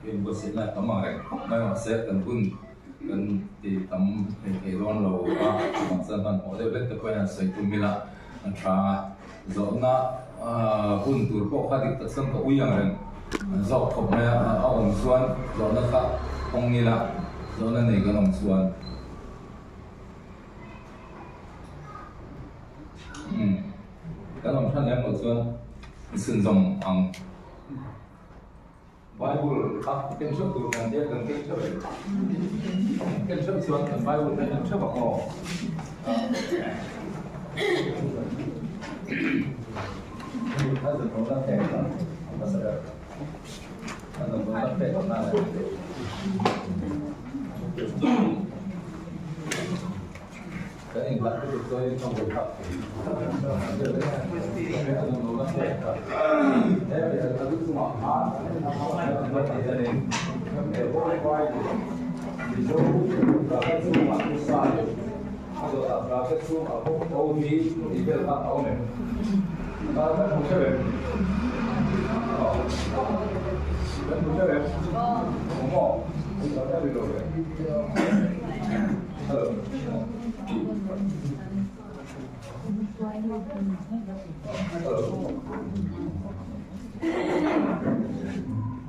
Inbuatsaihna tam ang reng khawp mai mahse kan hun kan ti tam thei thei dawn lo a, chuvang chuan hmanhmawh deuh hlek te pawhin an sawi tum ila a tha a, zawhna hun tur pawh kha dik tak chuan ka ui ang reng zawk khawp mai a, a awm chuan zawhna kha hawng ila zawhna nei kan awm chuan. Umm kan awm hran lem loh chuan i chhunzawm ang. Bible kha ken hreuh tur kan tia kan keng hreuh em? Ken hreuh chuan kan Bible kha en hreuh ang aw. A zan na pek na hmasa ber. A zan na pek na Kan inhlat lutuk chuan in ka vawi phak thei. Hello.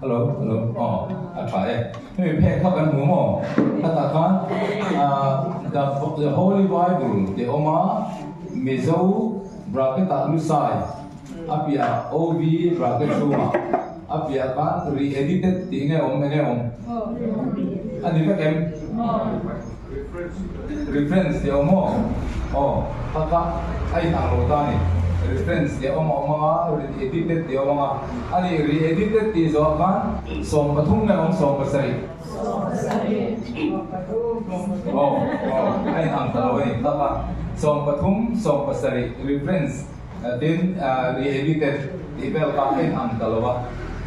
Hello, hello. Oh, a tha e. Hemi phek kha kan hmu maw? Khatah khan the, the Holy Bible te awm a, Mizo bracket ah Lusai, a piah OV bracket chhungah, a piah khan re-edited tih nge awm, enge awm? A ni vek em? Reference tih a awm aw? Aw, kha kha a inang lo ta a ni. Reference tih a awm a awm ang a, re-edited tih a awm ang a. A ni, re-edited tih zawh khan 13 nge awm 17? Aw, aw, a inang ta lo a ni. Kha kha 13, 17 reference tin re-edited tih vel kha a inang ta lo a.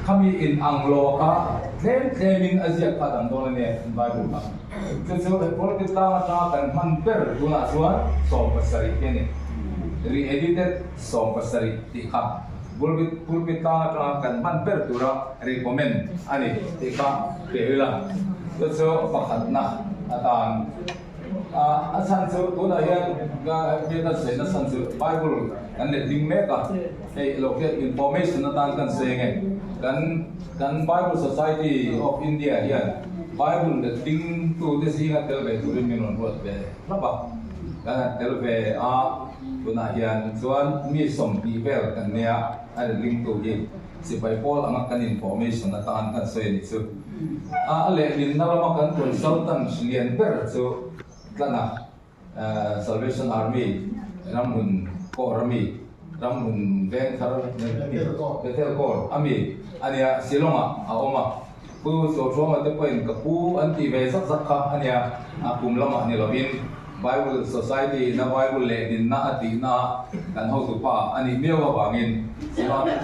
Khami inang lo kha tlem tlemin a ziak kha a dang dawn a nia Bible kha. Chu chu he politics tlang atanga kan hman ber tunah chuan 70 hi a ni. Re-edited 70 tih kha pulpit pulpit tlang atanga kan hman ber tura recommend a ni tih kha hria ila. Chu chu pakhatna atan a chhan chu tunah hian ka hriat a sawi na chhan chu Bible kan let ding mek a, hei lo hriat information atan kan sawi ang e. Kan kan Bible Society of India hian Bible let ding tute zinga tel ve turin min rawn ruat ve hlauh a, kan han tel ve a, tunah hian chuan mi 20 vel kan nia a let ding tu hi sipai pawl anga kan information atan kan sawi a nih chu. A lehlinna lama kan consultant lian ber chu Tlana Salvation Army ramhmun Corps ami ramhmun vengthar Bethel Corps ami a nia Shillong ah a awm a Pu Chawthuama te pawhin ka pu an tih ve zak zak kha a nia a kum lamah ni lovin Bible Society na Bible leh dinna a tihna ah kan hotu pa a nih miau avangin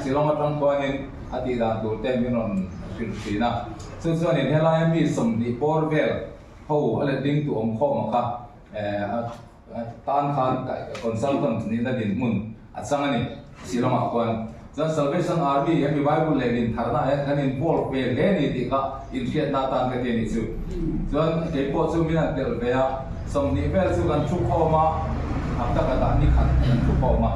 Shillong atang khuanin a tih dan tur te min rawn hrilh thin a chu chuanin helaia mi 20 bawr vel Ho a let ding tu awm khawm a kha tan khan consultant nihna dinhmun a chang a ni Shillong ah khuan. Chuan Salvation Army hemi Bible leh din tharna ah hian kan involve ve hle a ni tih kha inhriatna atan ka ti a nih chu. Chuan kei pawh chu min han telh ve a, 20 vel chu kan thu khawm a, hapta khatah ni khat kan thu khawm a.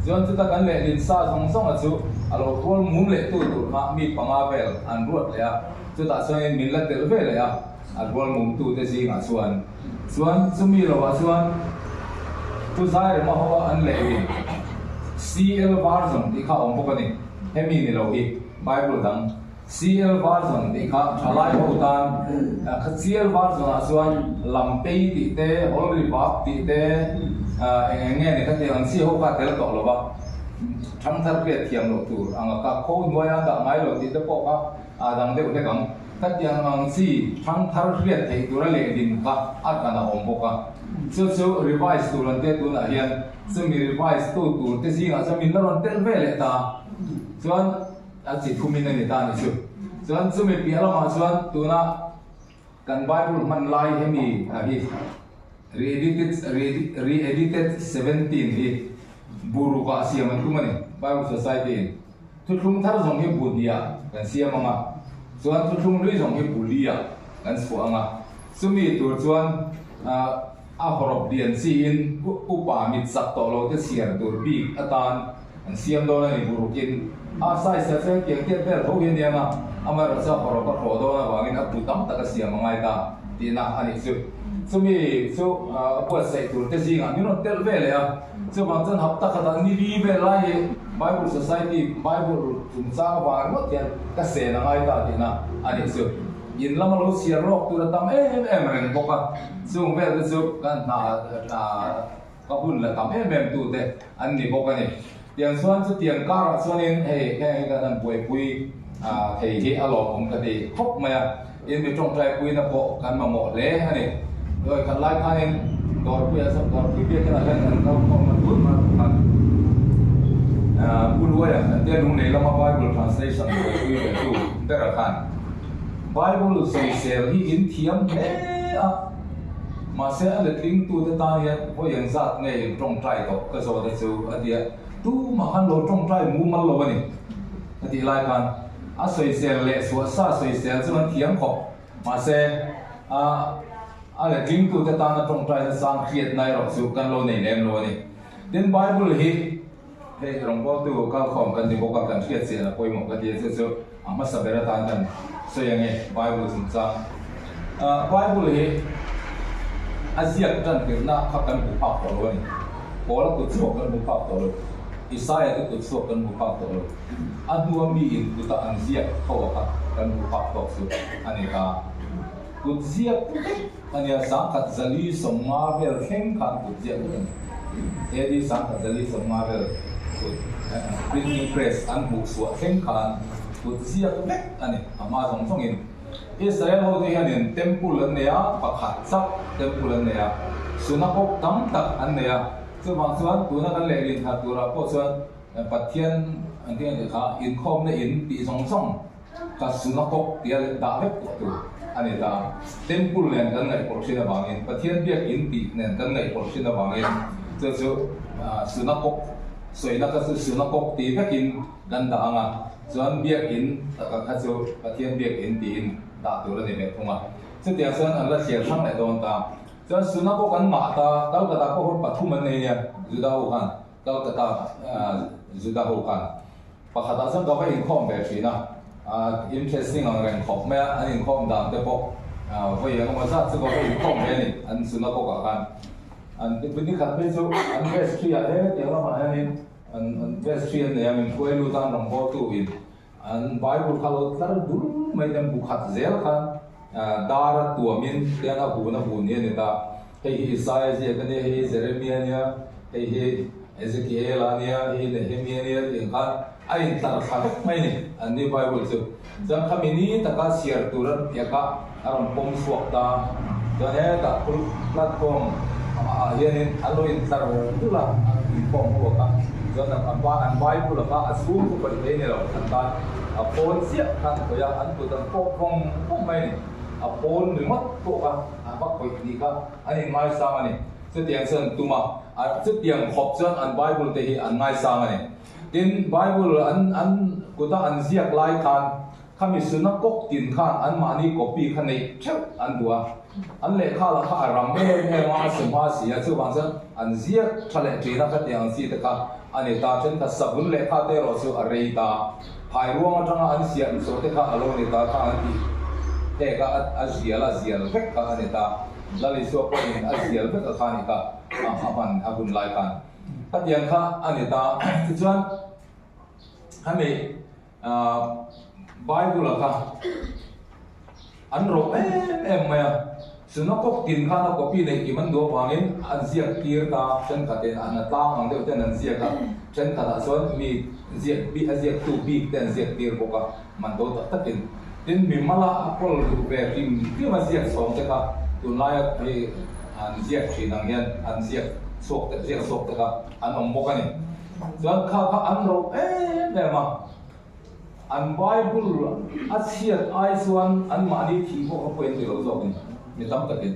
Chuan chuta kan lehlin sa zawng zawng a chu a lo rual mum leh tu tur kha mi panga vel an ruat leh a, chutah chuanin min la telh ve leh a. A rual mumtute zingah chuan chuan chumi lohah chuan Pu Zairema ho a an leh in CL version tih kha a awm bawk a ni. Hemi ni lo hi Bible dang CL version tih kha thalai ho tan kha CL version ah chuan Lampei tih te, Hawlri Bak tih te eng eng nge ni kha tih ang chi ho kha a tel tawh lo va, thangthar hriat thiam loh tur ang a kha kho hnuaia dah ngai lo tih te pawh kha a dang deuh hlek ang. Khatiang ang chi thangthar hriat theih tura lehlin kha a kan a awm bawk a. Chu chu revise tur an tia tunah hian chumi revise tu tur te zingah chuan min la rawn tel ve leh ta a. Chuan a chi thumin a ni ta a ni chu. Chuan chumi piah lamah chuan tuna kan Bible hman lai hemi a hi re-edited re-edited 17 hi burukah siam an tum a ni Bible Society in. Thuthlung thar zawng hi bu hniah kan siam ang a. Chuan thuthlung hlui zawng hi Bulia kan chhuah ang a, chumi tur chuan a hawrawp lian chiin upa mit chak tawh lo te chhiar tur bik atan an siam dawn a ni burukin a size ah chuan tiang tiat vel tho hi a nia nga, amaherawhchu a hawrawp a hrawh dawn avangin a bu tam tak a siam a ngai ta tihna a nih chu. Chumi chu a buatsaih tur te zingah min rawn telh ve leh a, chuvang chuan hapta khatah ni li vel lai hi Bible Society Bible chungchang avang ringawt hian ka sen a ngai ta tihna a nih chu. In lama lo chhiar lawk tur a tam em em reng bawk a, chung vel te chu ka hna ka hun la tam em em tu te an ni bawk a ni. Tiang chuan chutiang karah chuanin hei heng hi kan han buaipui thei hi a lawmawm ka ti khawp mai a, in mi tawngtaipuina pawh kan mamawh hle a ni. Dawi khat lai khanin Dawrpuiah chuan Dawrpui biakinah hian kan kal khawm a tun hma khan Pu Luaia kan tia Lunglei lama Bible translation buaipui ve tu bera khan Bible sawisel hi in thiam hle a, Mahse a letling tute tan hian vawi eng zat nge in tawngtai tawh ka zawt a chu a ti a, tumah khan lo tawngtai mumal lo a ni a tih lai khan a sawisel leh suahsa sawisel chu an thiam khawp. Mahse a a letling tute tana tawngtai na sang hriatna erawh chu kan lo nei lem lo a ni. Tin Bible hi hei rawngbawltu kalkhawm kan ni bawk a, kan hriat chian a pawimawh ka ti a, chu chu a hmasa ber atan kan sawi ange Bible chungchang. Bible hi a ziak tan tirhna kha kan hmu phak tawh lo a ni. Paula kut chhuak kan hmu phak tawh lo, Isaia te kut chhuak kan hmu phak tawh lo. A hnua mi in kuta an ziak ho a kha kan hmu phak tawk chu a ni ta. Kut ziak vek a nia, 1150 vel thleng khan kut ziak vek a ni. AD 1150 vel kut printing press an hmuh chhuah thleng khan kut ziak vek a ni, a hma zawng zawngin. Israel hote hianin temple an nei a, pakhat chauh temple an nei a, synagogue tam tak an nei a, chuvang chuan tuna kan lehlin thar turah pawh chuan Pathian an tih ang tih kha inkhawmna in tih zawng zawng kha synagogue tia dah vek tawh tur a ni ta. Temple nen kan ngaihpawlh thin avangin, Pathian biakin tih nen kan ngaihpawlh thin avangin chu chu synagogue sawina kha chu synagogue ti vekin kan dah ang a, chuan biakin taka kha chu Pathian biakin tiin dah tur a ni ve thung a. Chutiang chuan an la thliar hrang leh dawn ta. Chuan synagogue an ngah ta, Calcutta pawh hun pathum an nei nia Juda ho khan. Calcutta Juda ho khan pakhatah chuan ka va inkhawm ve thin a, interesting ang reng khawp mai a, an inkhawm dan te pawh vawi eng emaw zat chu ka va inkhawm ve a ni, an synagogue ah khan. An ni khat phei chu an vestry ah he tiang lamah hianin an vestry an nei a, min hruai lut a an rawngbawltu in an Bible kha lo tlar dul mai ten bu khat zel khan dar a tuamin tiang a hun a hun hi a ni ta. Hei hi Isaiah ziak a nia, hei hi Jeremiah a nia, hei hi Ezekiel a nia, hei hi Nehemiah a nia tih ang khan a intlar thla vek mai a ni an ni Bible chu. Chuan khami ni taka chhiar tur an piak a, a rawn pawm chhuak ta. Chuan hetah platform ah hianin an lo intlar dul a, an inkhawm ho a kha. Chuan an Bible a kha a chhung chu khawih thei a ni lo, an tan a pawn chiah khan khawih a, an kut an pawp vawng vawng mai a ni. A pawn ringawt pawh kha an va khawih tih kha an inngaisang a ni. Chutiang chuan an tum a, chutiang khawp chuan an Bible te hi an ngaisang a ni. Tin, Bible an an kuta an ziak lai khan khami synagogue tin khan anmahni copy kha neih theuh an duh a. An lehkha lah kha a ram em em a, a si hma si a, chuvang chuan an ziak tha leh thin a khatiang ang chi te kha a ni ta. Thenkhat savun lehkha te erawh chu a rei ta. Phai ruang atanga an siam zawh te kha a lo ni ta kha an tih hek a, a zial a zial vek kha a ni ta. Lal Isua pawhin a zial vek a kha a ni kha a hman a hun lai khan. Khatiang kha a ni ta. Tichuan hemi Bible-a kha An rawh em em mai a, synagogue tin khan a copy neih kim an duh avangin an ziak tir ta, thenkhatin an a tlang ang deuh ten an ziak a, thenkhatah chuan mi ziak bik a ziaktu bik te an ziak tir bawk a, man to tak takin. Tin, mi mala a kawl duh ve hrim hrim a ziak chhawng te kha tunlaia hei an ziak thin ang hian an ziak chhuak te ziak chhuak te kha an awm bawk a ni. Chuan kha kha an rawh em em a. An Bible a chhiat ai chuan anmahni thih pawh kha pawi an ti lo zawk in mi tam takin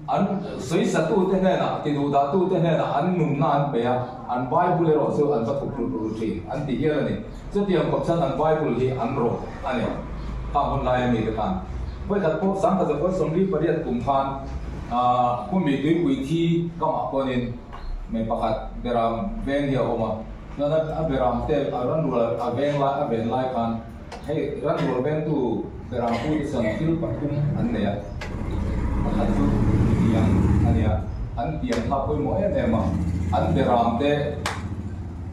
an sawisatute hnenah tiduhdahtute hnenah an nunna an pe a, an Bible erawh chu an va thuk ru ru thin an ti hial a ni. Chutiang khawp chuan an Bible hi an rawh a ni. Khang hun laia mite khan vawikhat pawh 1948 kum khan Khumi tuipui thi kamah pawhin mi pakhat beram veng hi a awm a, chuan a beram te a ranrual a veng lai a ven lai khan hei ranrual vengtu beram pu te chuan thil pathum an nei a, pakhat chu tiang a nia, an tiang kha pawimawh em em a, an beram te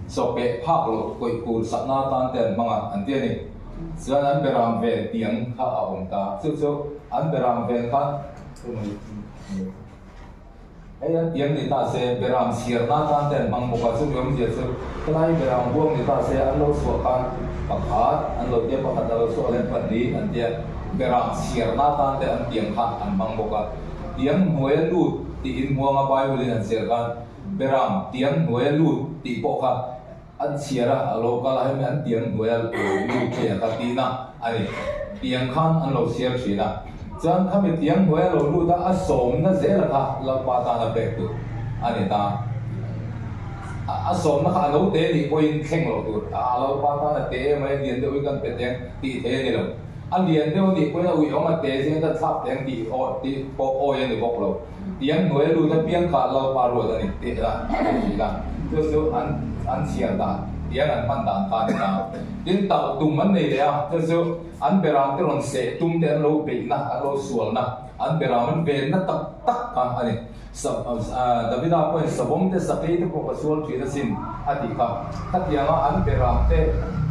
chawpeh phak loh kawih kur sakna atan te an hmang a an ti a ni. Chuan an beram ven tiang kha a awm ta. Chu chu an beram ven kha hei an tiang ni ta se beram chhiarna atan te an hmang bawk a. Chumi awmzia chu helai beram buang ni ta se an lo chhuah khan pakhat an lo tia pakhat a lo chhuah leh pahnih an tia beram chhiarna atan te an tiang kha an hmang bawk a. Tiang hnuaia lut tih inhmuanga Bible in an chhiar khan beram tiang hnuaia lut tih pawh kha An chhiar a, a lo kal a, hemi an tiang hnuai a lo lut thei ang kha tihna a ni. Tiang khan an lo chhiar thin a. Chuan khami tiang hnuai a lo lut a, a sawmna zel a kha Lalpa tan a pek tur a ni ta. A sawmna kha a lo te nih pawhin thleng loh tur. A Lalpa tan a te em mai, lian deuh hi kan pe teng tih thei a ni lo. A lian deuh nih pawhin a uiawm a te zing kan thlak teng tih tih pawh awi a ni bawk lo. Tiang hnuai a lut apiang kha Lalpa ruat a ni tih a ni thin a, chu chu an an chhiar dan, tiang an hman dan kha a ni ta. Tin, tauh tum an nei leh a, chu chu an beram te rawn seh tum te an lo beihna, an lo sualna, an beram an venna tak tak kha a ni. Davida pawhin savawm te sakei te pawh ka sual thin asin a tih kha. Khatianga an beram te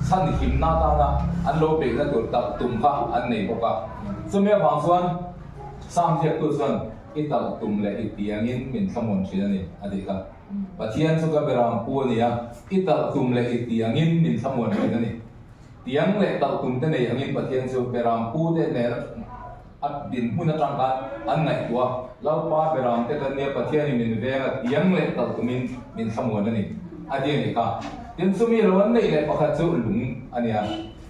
chhan himna atana an lo beihna tur tauh tum kha an nei bawk a. Chumi avang chuan. Sam ziaktu chuan, I talh tum leh i tiangin min thlamuan thin a ni, a ti kha. Pathian chu ka beram pu a ni a, i talh tum leh i tiangin min thlamuan thin a ni. Tiang leh talh tum te nei angin Pathian chu beram pu te nen a dinhmun atang khan an ngaihtuah a, Lalpa beram te kan nia Pathianin min veng a, tiang leh talh tumin min thlamuan a ni, a ti a nih kha. Tin, chumi lo an neih leh pakhat chu lung a nia.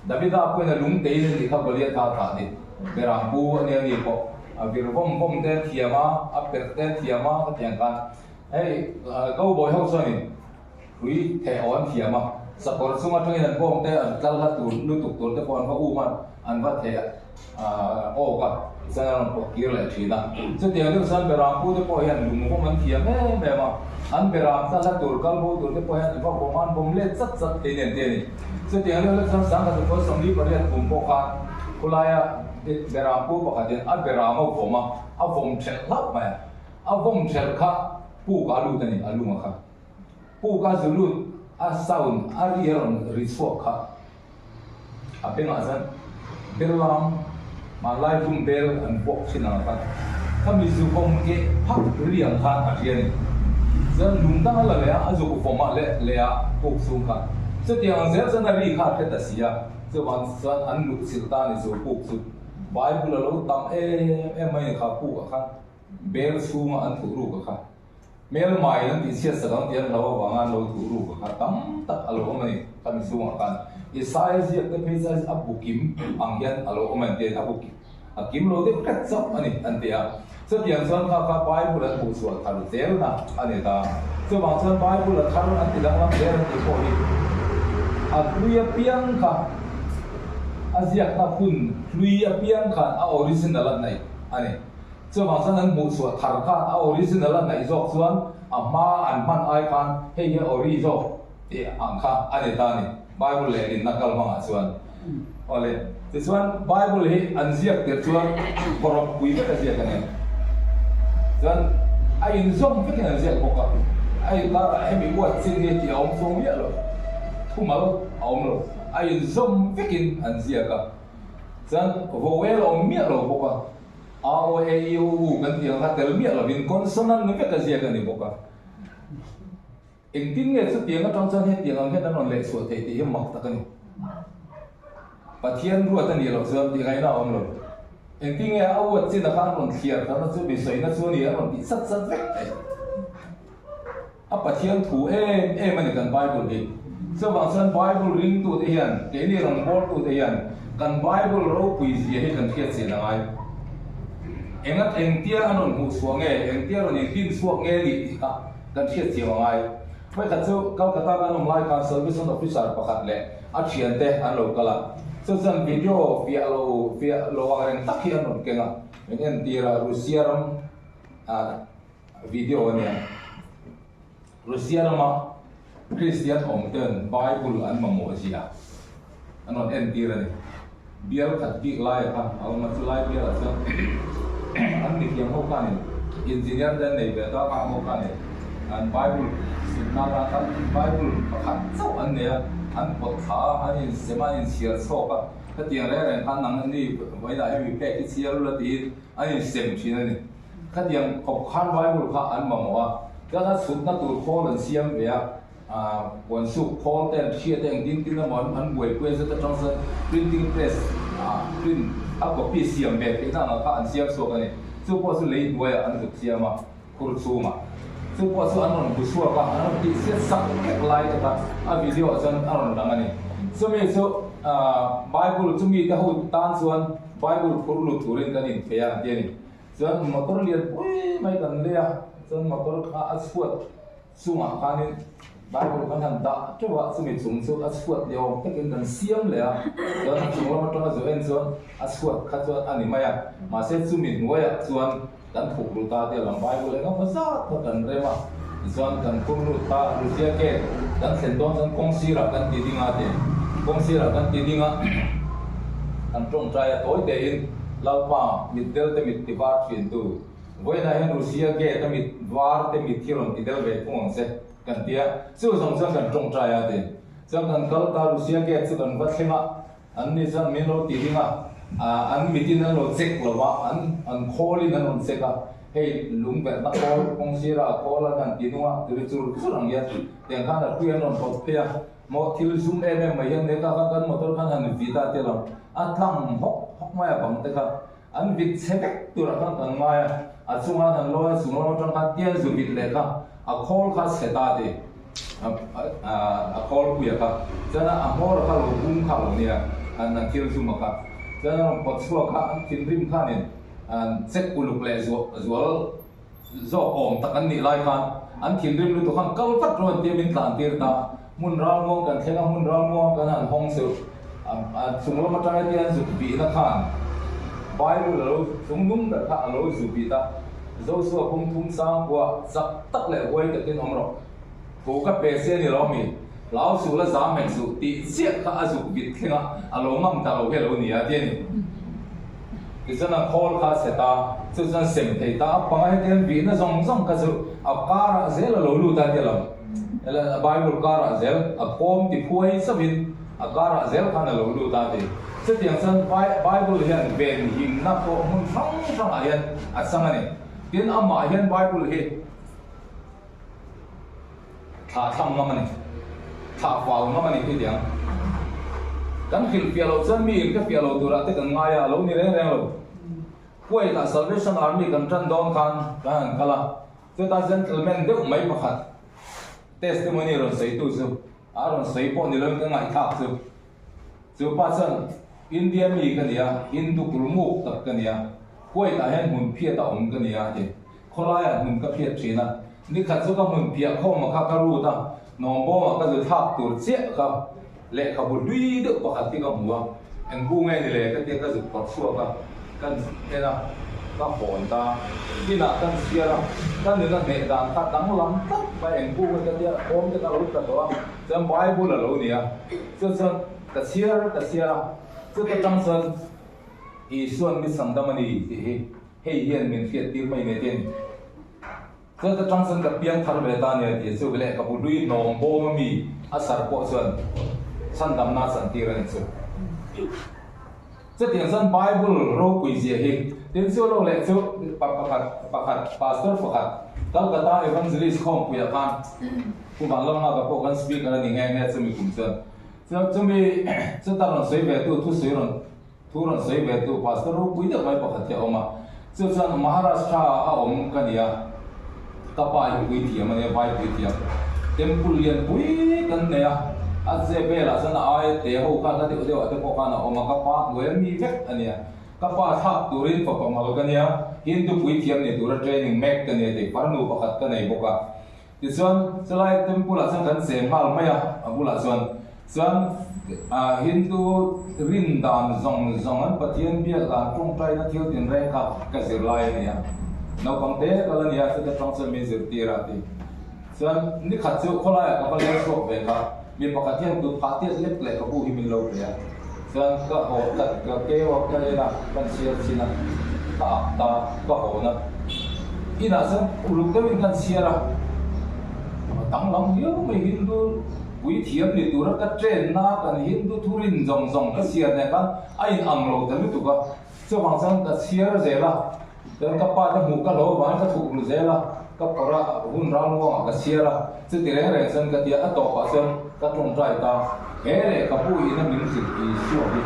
Davida pawhin a lung tein a nih kha Goliatha a thah ni. Beram pu a nia ni pawh a vir vawm vawm te thiam a, a perh te thiam a khatiang khan hei cowboy ho chuanin hrui theh aw an thiam a, sakawr chung atangin an bawng te an tlal hla tur lutuk tur te pawh an va um a, an va theh awk a, tichuan an rawn pawh kir leh thin a. Chutiang deuh chuan beram pu te pawh hian lung vawm an thiam em em a, an beram tlal hla tur kal bo tur te pawh hian an va vawm a, an vawm let chat chat thei nen te a ni. Chutiang deuh chuan 1948 kum pawh khan khulaia beram pu pakhatin a beram a vawm a, a vawm thelh hlauh mai a. A vawm thelh kha puk a lut a ni, a lunga kha. Puk a zu lut, a sound, a ri a rawn ri chhuak kha a bengah chuan bellam, hmanlai vum bel an vuak thin ang khan khami zu vawm keh phak ri ang khan a hria a ni. Chuan lung dang a la leh a, a zuk vawm ah leh leh a puk chhung khan. Chutiang ang zel chuan a ri kha a hre ta si a. Chuvang chuan an luh chilh ta a ni chu puk chu. Bible a lo tam em em mai a ni kha puk ah khan bel chhunga an thuh ruk a kha. Hmelmai an tih chhiat sak ang tih an hlau avanga an lo thuh ruk a kha tam tak a lo awm a ni khami chhungah khan. Isaia ziak te phei chuan a bu kim ang hian a lo awm a ni tiin a bu a kim lo deuh hret chauh a ni an ti a. Chutiang chuan kha kha Bible an hmuh chhuah thar zelna a ni ta. Chuvang chuan Bible a thar an ti danglam zel an tih pawh hi a hlui apiang kha a ziakna hun hlui apiang khan a original a hnaih a ni. Chuvang chuan an hmuh chhuah thar khan a original a hnaih zawk chuan a hma an hman ai khan hei hi a ori zawk tih ang kha a ni ta a ni Bible lehlinna kal hmangah chuan. Awle, tichuan Bible hi an ziak tirh chuan hawrawp pui vek a ziak a nia. Chuan a inzawm vekin an ziak bawk a, a inkarah hemi uat chin hi tih a awm chuang miah lo, thumal a awm lo, a inzawm vekin an ziak a. Chuan vowel a awm miah lo bawk a. A, O, E, I, O, U kan tih ang kha tel miah lovin consonant ni vek a ziak a ni bawk a. Engtin nge chutiang atang chuan hetiang ang hian an rawn leh chhuah theih tih hi mak tak a ni. Pathian ruat a nih loh chuan tih ngaihna a awm lo. Engtin nge a uat chin a kha an rawn thliar tharna chu mi sawina chu a ni an rawn tih sat sat vek theih. A Pathian thu em em a ni kan Bible hi. Chuvang chuan Bible ringtute hian, keini rawngbawltute hian kan Bible ropui zia hi kan hriat chian a ngai. Enga engtia an rawn hmuh chhuah nge, engtia rawn inhlim chhuak nge nih tih kha kan hriat chiam a ngai. Vawikhat chu Calcutta kan awm lai khan Salvation Officer pakhat leh a thiante an lo kal a. Chu chuan video fiah lo fiah lo ang reng tak hi an rawn keng a, min entir a, Russia ram video a nia. Russia rama Kristian awm ten Bible an mamawh zia an rawn entir a ni. Bial khat bik laia kha a awm a, chulai bialah chuan an mithiam ho khanin engineer te an nei ve ta kha ho khanin an Bible sutna atan khan Bible pakhat chauh an nei a, an pawt thla a, an insem a, an inchhiar chhawk a, khatiang reng reng khan nang ni vawiinah hemi phek hi chhiar ula tiin an insem thin a ni. Khatiang khawp khan Bible kha an mamawh a, chuan a chhutna tur khawl an siam ve a, puan suk khawl te an hriat a, engtin tin emaw an buaipui a, zet atang chuan printing press print a copy siam ve theihna ang kha an siam chhuak a ni. Chu pawh chu lei hnuaiah an zuk siam a, khur chhungah. Chu pawh chu an rawn bu chhuak a, an rawn tih chhiat sak vek lai te kha a video ah chuan a rawn lang a ni. Chumi chu Bible chumi te ho tan chuan Bible phur lut turin kan inthei a an ti a ni. Chuan motor lian pui mai kan lei a, chuan motor kha a chhuat chungah khanin Bible kan han dah teuh a, chumi chung chu a chhuat ni awm takin kan siam leh a, chuan a chung lam atanga zawh en chuan a chhuat kha chuan a ni mai a, mahse chumi hnuaiah chuan kan thuk lut a tia lam Bible eng emaw zat kha kan rem a, tichuan kan khur lut kha Rusia gate kan thlen dawn chuan kawng sirah kan ti ding a ti, kawng sirah kan ti ding a, kan tawngtai a tawi tein. Lalpa, mit del te mit ti var thin tu. Vawiinah hian Rusia gate a mit var te mit hi rawn ti del ve thung ang che, kan ti a. Chu zawng chuan kan tawngtai a ti. Chuan kan kal ta Rusia gate chu kan va thleng a, an ni chuan min lo ti ding a, an mitin an lo check lo a, an an khawlin an rawn check a, hei lung verhna khawl kawng sirah a khawl a han ti nung a, tiri chur chur ang hian tiang khan a hrui an rawn pawt phei a. Maw thil zum em em mai hian lehkha kha kan motor khan han vit a tia lo, a tlang hawk hawk mai a bang te kha an vit chhe vek turah khan kan ngai a, a chungah an han lawi a chung lam atang khan tian zu vit leh kha a khawl kha chhe ta ti a khawl puia kha chuan a hmawr kha lo bung kha lo nia an an thil zum a kha chuan a rawn pawt chhuak a an thinrim khanin an check uluk leh zual Zawk awm tak an nih lai khan an thinrim lutuk khan kal vat rawh an tia min tlan tir ta. Hmun ralmuang kan thleng a, hmun ralmuang kan han hawng chu a chung lam atang hetia an zuk bihna khan Bible a lo chung nung ber kha a lo zu bit a, Joshua pum thum sang pawha chak tak leh huai takin awm rawh. Thu ka pe che a ni lo mi, hlau suh la zam hek suh tih chiah kha a zuk vit thleng a, a lo ngam ta lo hi a lo ni a ti a ni. Tichuan a khawl kha a chhe ta, chu chuan sem thei ta a panga hetiang vihna zawng zawng kha chu a karah zel a lo lut a ti a lo. Bible karah zel a khawm ti phuai chauhin a karah zel khan a lo lut a ti. Chutiang chuan Bible hian venhimna pawh hmun hrang hrangah hian a chang a ni. Tin, amah hian Bible hi. Thlah thlang ngam a ni. Thlah fal ngam a ni khi tiang. Kan hrilh fiah loh chuan mi in ka fiah lo turah te kan ngai a, a lo ni reng reng lo. Kuwait-ah Salvation Army kan tan dawn khan kan han kal a, chuta gentleman deuh mai pakhat testimony rawn sawitu chu a rawn sawi pawh ni loin ka ngaihthlak chu. Chu pa chuan, India mi ka ni a, Hindu kulmuk tak ka ni a, Kuwait-ah hian hmun phiat a awm ka ni a, a ti. Khawlaiah hmun ka phiat thin a, nikhat chu ka hmun phiah khawm a kha ka rut a, nawmbawmah ka zu thlak tur chiah kha lehkhabu hlui deuh pakhat hi ka hmu a, eng bu nge ni le ka tia ka zuk phawrh chhuak a, ka en a, ka hawn ta, inah kan chhiar a, ka nuna hneh dan kha danglam tlat mai eng bu nge ka tia awm te ka lo tla tawh a, chuan Bible a lo ni a, chu chuan ka chhiar ka chhiar a, chuta tang chuan Isuan mi sangdam a ni tih hi. Hei hian min hriat tir mai nei tin chuan ka tang chuan ka piang thar ve ta nia tih chu leh ka bu hlui hnawm bawm a mi a sar pawh chuan chhandamna a chan tir a ni chu. Chutiang chuan Bible ropui zia hi tin chu lo leh chu pakhat pakhat pastor pakhat Calcutta Evangelist khawmpuiah khan Pu Vanlalnghaka pawh kan speaker a ni nghe nghe chumi kum chuan chumi chuta rawn sawi ve tu thusawi rawn Thu rawn sawi ve tu Pastor ropui deuh mai pakhat hi a awm a, chu chuan Maharashtra ah a awm ka ni a, ka pa hi puithiam a nia, vai puithiam, temple lian pui kan nei a, a che velah chuan a aia te ho kha hla deuh deuh ah te pawh khan a awm a, ka pa hnuaia mi vek a nia, ka pa thlak turin fapa mal ka nia, Hindu puithiam ni tura training mek ka nia tih farnu pakhat ka nei bawk a. Tichuan, chulai temple ah chuan kan cheng nghal mai a, a bulah chuan. Chuan Hindu rin dan zawng zawng an Pathian biak dan tawngtaina thil tinreng kha ka zir lai a ni a. Naupang te ka la ni a, chuta tawng chuan min zirtir a ti. Chuan nikhat chu khawlaiah ka va leng chhuak ve kha, mi pakhat hian tut phah tiat lek lehkhabu hi min lo pe a. Chuan ka haw ka ka keu a, ka en a, ka chhiar chin a, ka ak ta, ka hawn a. Inah chuan uluk deuhin kan chhiar a, a danglam viau mai Hindu puithiam ni tura ka train na kan Hindu thurin zawng zawng ka chhiar nen khan a in ang lo ta lutuk a. Chuvang chuan ka chhiar zel a, chuan ka pa te hmuh ka lo avangin ka thuh ru zel a, ka pawrh a, hun ral muangah ka chhiar a, chuti reng reng chuan ka ti a, a tawpah chuan ka tawngtai ta, he lehkhabu ina min zilh Isua hi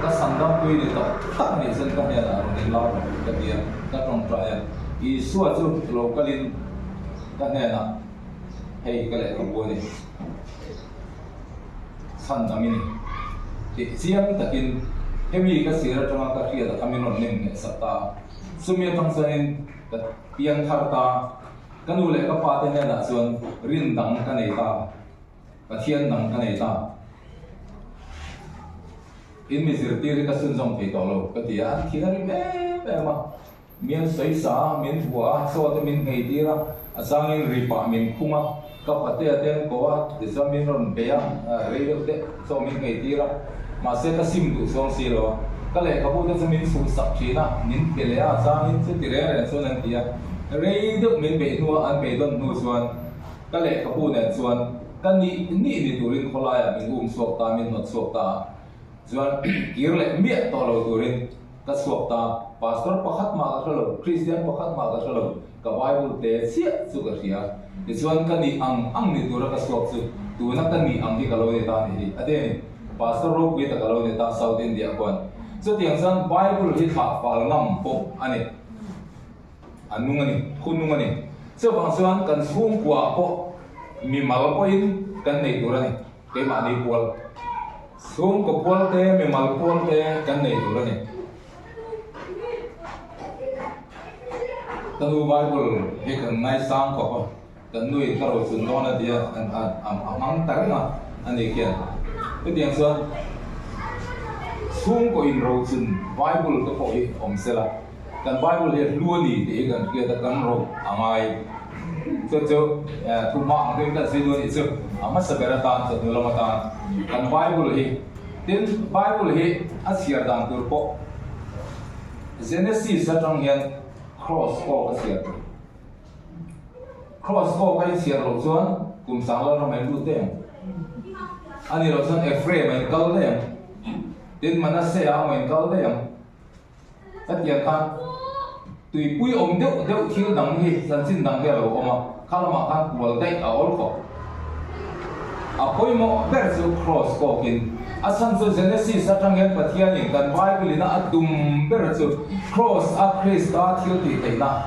ka sangdangpui ni tak tak a nih chuan ka hnenah rawn inlar rawh ka ti a, ka tawngtai a, Isua chu lo kalin ka hnenah hei ka lehkhabu a ni. Chhan dang i ni. Tih chiang takin hemi ka sir atanga ka hriat a kha min rawn nem hneh sak ta a. Chumi atang chuanin ka piang thar ta. Ka nu leh ka pa te hnenah chuan rin dang ka nei ta, Pathian dang ka nei ta. In mi zirtir hi ka chhunzawm thei tawh lo ka ti a, an thin a rim em em a. Min sawisa a, min vuah a, chaw te min nghei tir a, a changin ripah min khung a, ka patea te an ko a, tichuan min rawn bei a, rei deuh te chaw min nghei tir a, mahse ka sim duh chuang si lo a, ka lehkhabu te chu min chhuh sak thin a, min pe leh a, a changin chuti reng reng chuan an ti a, rei deuh min beih hnua an beidawn hnu chuan ka lehkhabu nen chuan ka nih nih ni turin khawlaiah min um chhuak ta, min hnawt chhuak ta a, chuan kir leh miah tawh lo turin. Ka chhuak ta, Pastor pakhat mah ka hre lo, Kristian pakhat mah ka hre lo, ka Bible te chiah chu ka hria. Tichuan ka nih ang ang ni tura ka chhuak chu tuna ka nih ang hi ka lo ni ta nih hi a ti a ni. Pastor ropui tak a lo ni ta South India khuan. Chutiang chuan Bible hi thlah fal ngam pawh a ni. A nung a ni, thu nung a ni. Chuvang chuan kan chhungkua pawh mimal pawhin kan nei tur a ni. Keimahni pual, chhungkaw pual te, mimal pual te kan nei tur a ni. Ka nu Bible hi kan ngaisang khawp a, kan nuin ka rochun dawn a tia a hmang ta reng a, a ni khian. Chutiang chuan chhungkaw in rochun Bible te pawh hi awm sela, kan Bible hi a hlu a ni tih hi kan hriat a, kan ro a ngai. Chu chu thu hma ang deuhin kan sawi duh a nih chu, a hmasa ber atan chuan hnu lam atan kan Bible hi, tin Bible hi a chhiar dan tur pawh Genesis atang hian cross pawh ka chhiar tur. Cross pawh ka inchhiar loh chuan kum sang lal ram a inlut daih ang. A nih loh chuan Ephraim a inkal daih ang. Tin Manasseh a awm a inkal daih ang. Hetiang khan tuipui awm deuh deuh thil dang hi chanchin dang hi a lo awm a, kha lamah khan kual daih a awl khawp. A pawimawh ber chu Cross kawkin a chhan chu Genesis atang hian Pathianin kan Bible ina a tum ber chu Cross a Krista thil tih theihna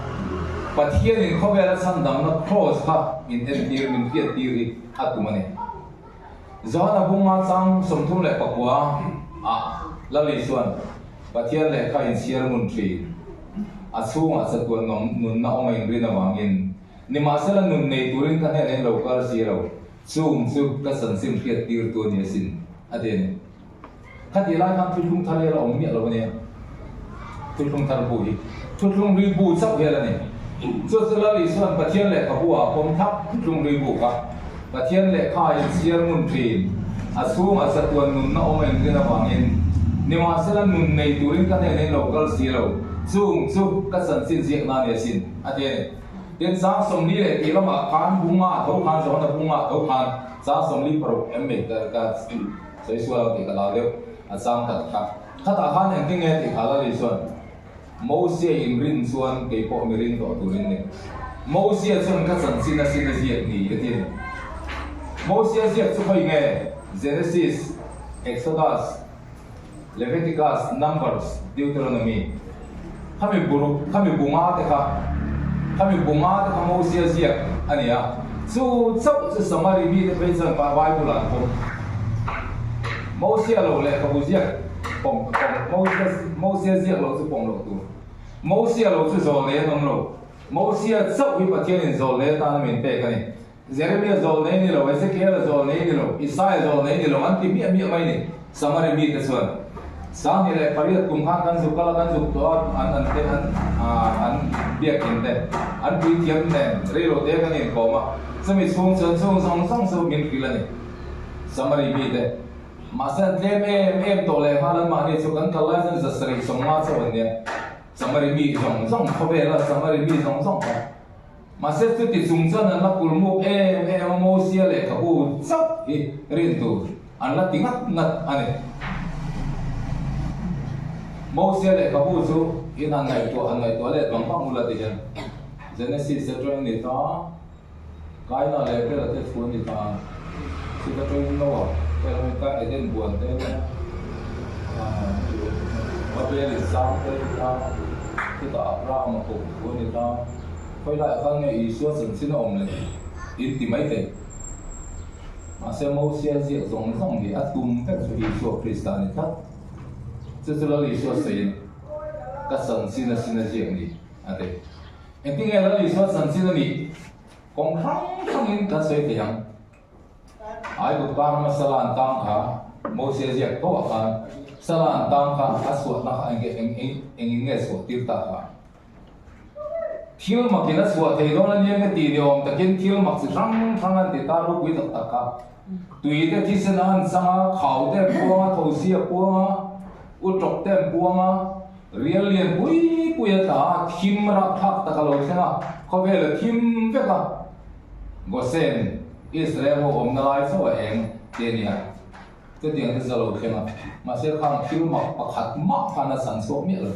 Pathianin khawvela chhandamna Cross kha min entir min hriattir hi a tum a ni. Johana bunga chang 39 ah Lali chuan Pathian lehkha inchhiar ngun thin. A chhungah chatuan nunna awm a inrin avangin nimahsela nun nei turin ka hnenah in lo kal si lo, chung chu ka chanchin hriat tir tu a ni asin, a ti a ni. Khatih lai khan thuthlung thar hial a awm miah lo a nia. Thuthlung thar bu hi thuthlung hlui bu chauh hial a ni. Chu chu Lal Isua'n Pathian lehkhabu ah pawm thak thuthlung hlui bu kha Pathian lehkha a inchhiar ngun thin. A chhungah chatuan nunna awm a inrin avangin nimahsela nun nei turin ka hnenah in lo kal si lo, chung chu ka chanchin ziakna a ni asin, a ti a ni. Tin, chang 40 leh tih lamah khan bunga a tho khan, Johana bunga a tho khan chang 46 em mai ka Sawi sual ang tih ka lau deuh a chang khat kha. Khatah khan engtin nge tih kha Lali chuan Mosia in rin chuan kei pawh mi rin tawh turin ni. Mosia chuan ka chanchin a sin a ziak ni a ti a ni. Mosia ziak chu khawi nge? Genesis, Exodus, Leviticus, Numbers, Deuteronomy. Khami buruk, khami bunga te kha, khami bunga te kha Mosia ziak a ni a. Chu chauh chu Samari mite phei chuan Bible ah an pawm. Mosia lo lehkhabu ziak pawm pawm Mosia Mosia ziak loh chu pawm loh tur. Mosia lo chu zawlnei an awm lo. Mosia chauh hi Pathianin zawlnei atana min pek a ni. Jeremia zawlnei ni lo, Ezekiela zawlnei ni lo, Isaia zawlnei ni lo an ti miah miah mai ni Samari mite chuan. 28 kum khan kan zuk kal a, kan zuk tawh a, an an te an an biakin te an puithiam nen reilo te kan inkawm a, chumi chhung chuan chung zawng zawng chu min hrilh a ni. Samari mite. Mahse an tlem em em tawh leh nghal anmahni chu kan kal lai chuan 750 chauh an nia. Samari mi zawng zawng khawvela Samari mi zawng zawng kha. Mahse chuti chung chuan an la kulmuk em em a, Mosia lehkhabu chauh hi rin tur an la ti ngat ngat a ni. Mosia lehkhabu chu in han ngaihtuah han ngaihtuah leh vang vang ula ti hian Genesis atangin ni ta, Kaina leh Abela te thu a ni ta, chut atangin Noah te a ni ta, Eden buan te a ni a, Babel in sang te a ni ta, chutah Abraham a koh thu a ni ta. Khawi laiah khan nge Isua chanchin a awm leh in ti mai thei. Mahse Mosia ziak zawng zawng hi a tum vek chu Isua Krista a ni tlat. Chu chu Lal Isua sawiin ka chanchin a sin a ziak ni a ti. Engtin nge Lal Isua chanchin a nih? Kawng hrang hrangin kan sawi thei ang. Aigupta rama sala an tang kha Mosia ziak tho ah khan sala an tang kha a chhuahna kha engin nge chhuah tir ta kha? Thil makin a chhuah thei dawn a nia nge tih ni awm takin thil mak chi hrang hrang an ti ta ropui tak tak kha. Tui te thisen a an chang a, khau te an puang a, thosi a puang a, utawk te an puang a, rial lian pui pui a tla a, thim rapthlak tak a lo thleng a, khawvel a thim vek a. Gosen, Israel ho awmna lai chauh a eng te a nia. Chutiang te chu a lo thleng a, mahse khang thil mak pakhat mah khan a chhan chhuak miah lo.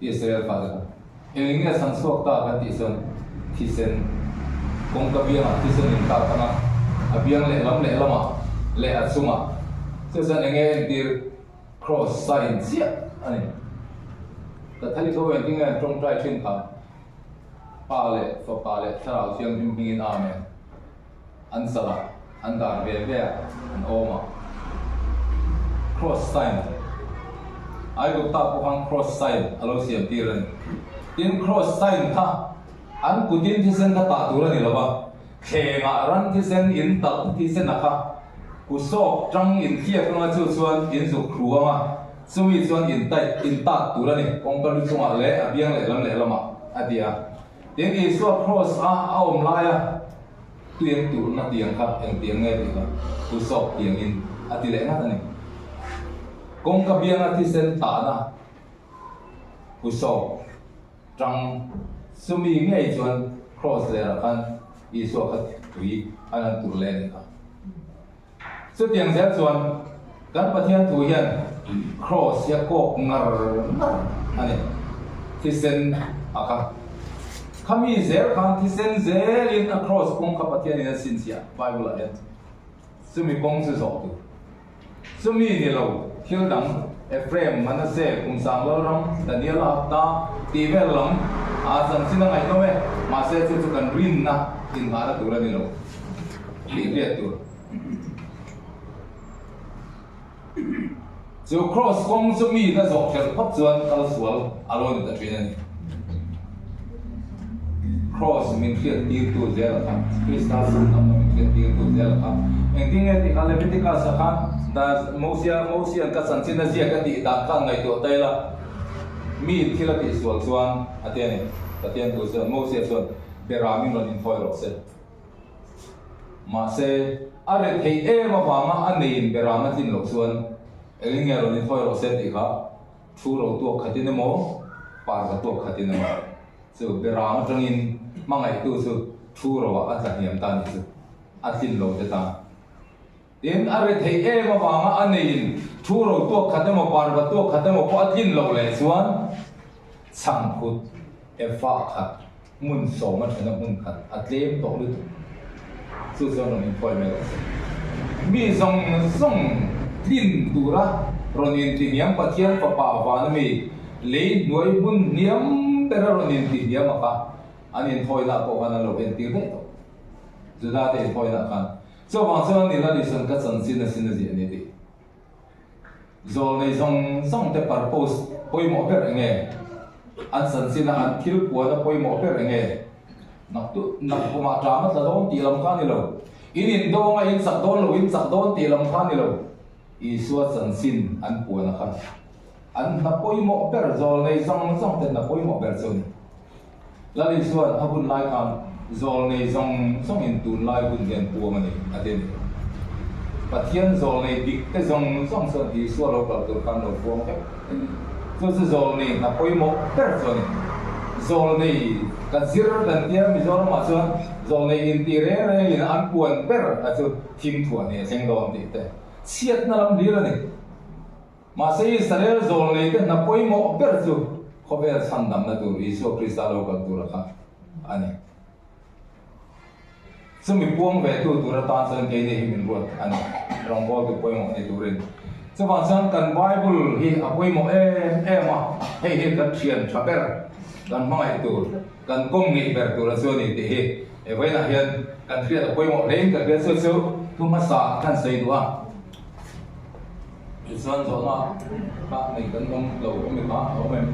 Israel fate kha eng nge chhan chhuak ta kan tih chuan thisen kawngka biangah thisen in tat ang a, a biang lehlam lehlamah leh a chungah chu chuan eng nge entir cross sign chiah a ni. Catholic ho engtin nge an tawngtai thin kha Pa leh Fapa leh Thlarau Thianghlim hmingin Amen an chal a, an dar ve ve a, an awm a. Cross sign, Aigupta pawh khan cross sign a lo siam tir a ni. Tin, cross sign kha an kutin thisen kha tah tur a ni lo va, thlengah ran thisen in talh thisen a kha kusawk tang in thliak anga chu chuan in zuk hru anga chumi chuan in taih in tat tur a ni, kawngka lu chungah leh a biang lehlam lehlamah a ti a. Tin, Isua cross a a awm laia tuiang turna tiang kha eng tiang nge tih kha thu sawk tiangin a ti leh ngat a ni. Kawngka bianga thisen tahna thu sawk tang chumi ngei chuan cross lerah khan Isua kha tui an han tur leh a ni kha. Chutiang zel chuan kan Pathian thu hian Kraws hi a kawk ngar ngar a ni. Thisen a kha. Khami zel khan thisen zelin a Kraws kawng kha Pathianin a chhinchhiah Bible ah hian. Chumi kawng chu zawh tur. Chumi ni lo thil dang Ephraim, Manasseh, Kumsang Lalram, Daniela hapta tih vel lam a chanchin a ngaihnawm e. Mahse chu chu kan rinna inngahna tur a ni lo. Tih hriat tur. Chu Kraws kawng chu mi na zawh khelh phawt chuan kal sual a lo ni ta thin a ni. Kraws min hriat tirtu zel a kha, Krista sumdamna min hriat tirtu zel a kha. Engtin nge tih kha Leviticus-a khan dan Mosia Mosia'n ka chanchin a ziak a tih dan kha an ngaihtuah ta ila, mi thil a tihsual chuan a ti a ni. Pathian thu chuan Mosia chuan Beramin rawn inthawi rawh se. Mahse, a ret theih em avanga a neiin beram a tlin loh chuan engin nge rawn inthawi rawh se tih kha thu ro tuak khatin emaw, parva tuak khatin emaw chu beram atangin hmangaihtu chu thu roah a tla hniam ta nih chu a tlin lo te tan. Tin, a ret theih em avanga a neiin thu ro tuak khat emaw, parva tuak khat emaw pawh a tlin loh leh chuan chhangphut efa khat Hmun sawma thena hmun khat a tlem tawh lutuk. Chu chuan rawn inthawi mai rawh se. Mi zawng zawng tlin tura rawn intihniam Pathian Fapa vana mi lei hnuai hmun hniam bera rawn intihniam a kha an inthawina pawh khan an lo entir daih tawh. Juda te inthawina khan. Chuvang chuan ni la Nisan ka chanchin a sin a ziah ni tih. Zawlnei zawng zawng te purpose pawimawh ber eng nge? An chanchin a an thil puan a pawimawh ber eng nge? Nak nak kumah ṭam a tla dawn tih lam kha a ni lo. In in dawnga in chak dawn lo in chak dawn tih lam kha a ni lo. Isua chanchin an puan a kha an hna pawimawh ber zawlnei zawng zawng te hna pawimawh ber chu a ni. Lal Isua'n a hun lai khan zawlnei zawng zawngin tunlai hun hian puang a ni a ti a ni. Pathian zawlnei dik te zawng zawng chuan Isua lo kal tur khan lo puang vek. Chu chu zawlnei hna pawimawh ber chu a ni. Zawlnei ka zir kan tia Mizoramah chuan zawlnei inti reng rengin an puan ber a chu thim thuah ni a thleng dawn tih te chhiatna lam hlir a ni. Mahse Israel zawlnei te hna pawimawh ber chu khawvel chhandamna tur Isua Krista lo kal tur a kha a ni. Chumi puang ve tu tur atan chuan keini hi min ruat a ni, rawngbawltu pawimawh ni turin. Chuvang chuan kan Bible hi a pawimawh em em a, hei hi kan thian tha ber, kan hmangaih tur, kan kawm ngeih ber tur a chu a ni tih hi he vawiinah hian kan hriat a pawimawh hlein ka hria. Chu chu thu hmasa kan sawi duh a. Tichuan zawhna kha nei kan awm lo awm i kha a awm em?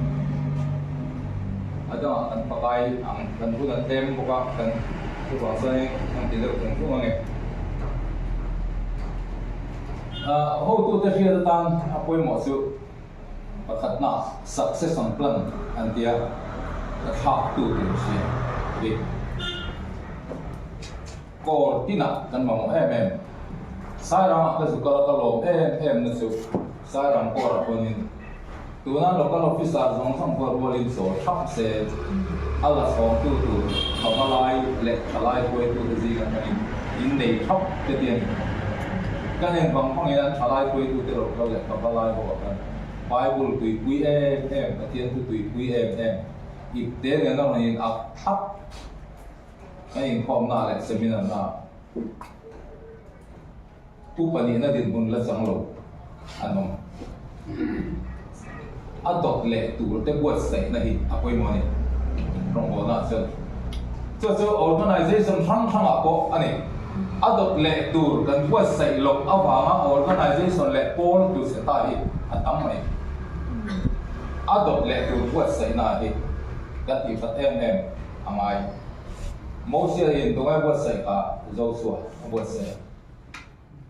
A dangah kan pakai ang kan hun a tlem bawk a, kan chuvang chuanin kan ti deuh thung thung ange. Hotute hriat atan a pawimawh chu pakhatna succession plan an tia a thlaktu tur hria hi. Kawr tinah kan mamawh em em. Sairangah ka zu kal a ka lawm em em na chu Sairang kawrah pawhin tuna local officer zawng zawng pawh rualin chawl thap se a la chhawngtu tur pavalai leh thalai hruaitute zing atangin innei thap te ti a ni. Kan en vang vangin an thalai hruaitute local leh pavalai ho ah khan Bible tuipui em em, Pathian thu tuipui em em, ipte nen a rawn in ak thlap. A inkhawmna leh seminar na upa nihna dinhmun la chang lo an awm. A dawt leh tur te buatsaihna hi a pawimawh a ni rawngbawlna ah chuan. Chu chu organization hrang hrangah pawh a ni. A dawt leh tur kan buatsaih loh avanga organization leh pawl tu che ta hi a tam mai. A dawt leh tur buatsaihna hi kan tih that em em. A ngai. Mosia in tungai buatsaih kha Joshua a buatsaih a.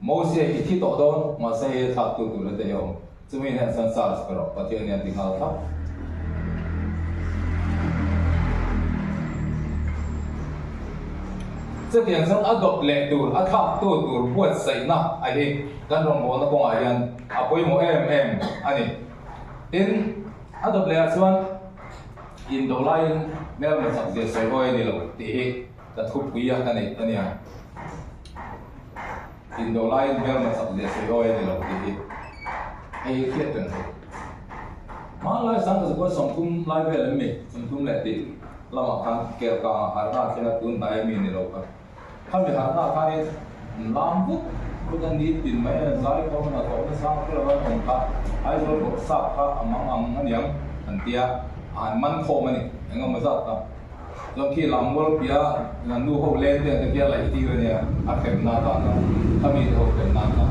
Mosia i thi tawh dawn, mahse hei thlak tu tur hete hi a awm. Chumi hnen chuan charge pe rawh, Pathian hian ti nghal thlap. Chutiang chuan a dawt leh tur, a thlak tu tur buatsaihna a hi kan rawngbawlna kawngah hian a pawimawh em em a ni. Tin, a dawt leh ah chuan. Indo laiin hmelma chak zia sawi awi a ni lo tih hi ka thupui a ka neih a nia. Indo laiin hmelma chak zia sawi awi a ni lo tih hi hei hi hriat reng tur. Hmanlai Sangkazakua 30 lai vel em mi 30 leh tih lamah khan Kelkangah harhna a thleng a tun hnai a mi ni lo kha. Khami harhna khanin lam vut vut a ni tin mai a zai khawm a hlawh nasa ber a awm kha Aizawl bawrh sap kha a mang ang a niang an tia a han man khawm a ni eng emaw zat kha chuan khi lam mual pia nu ho len te ang te khi a laih tir a nia a hremna atan a khami te ho hremna atan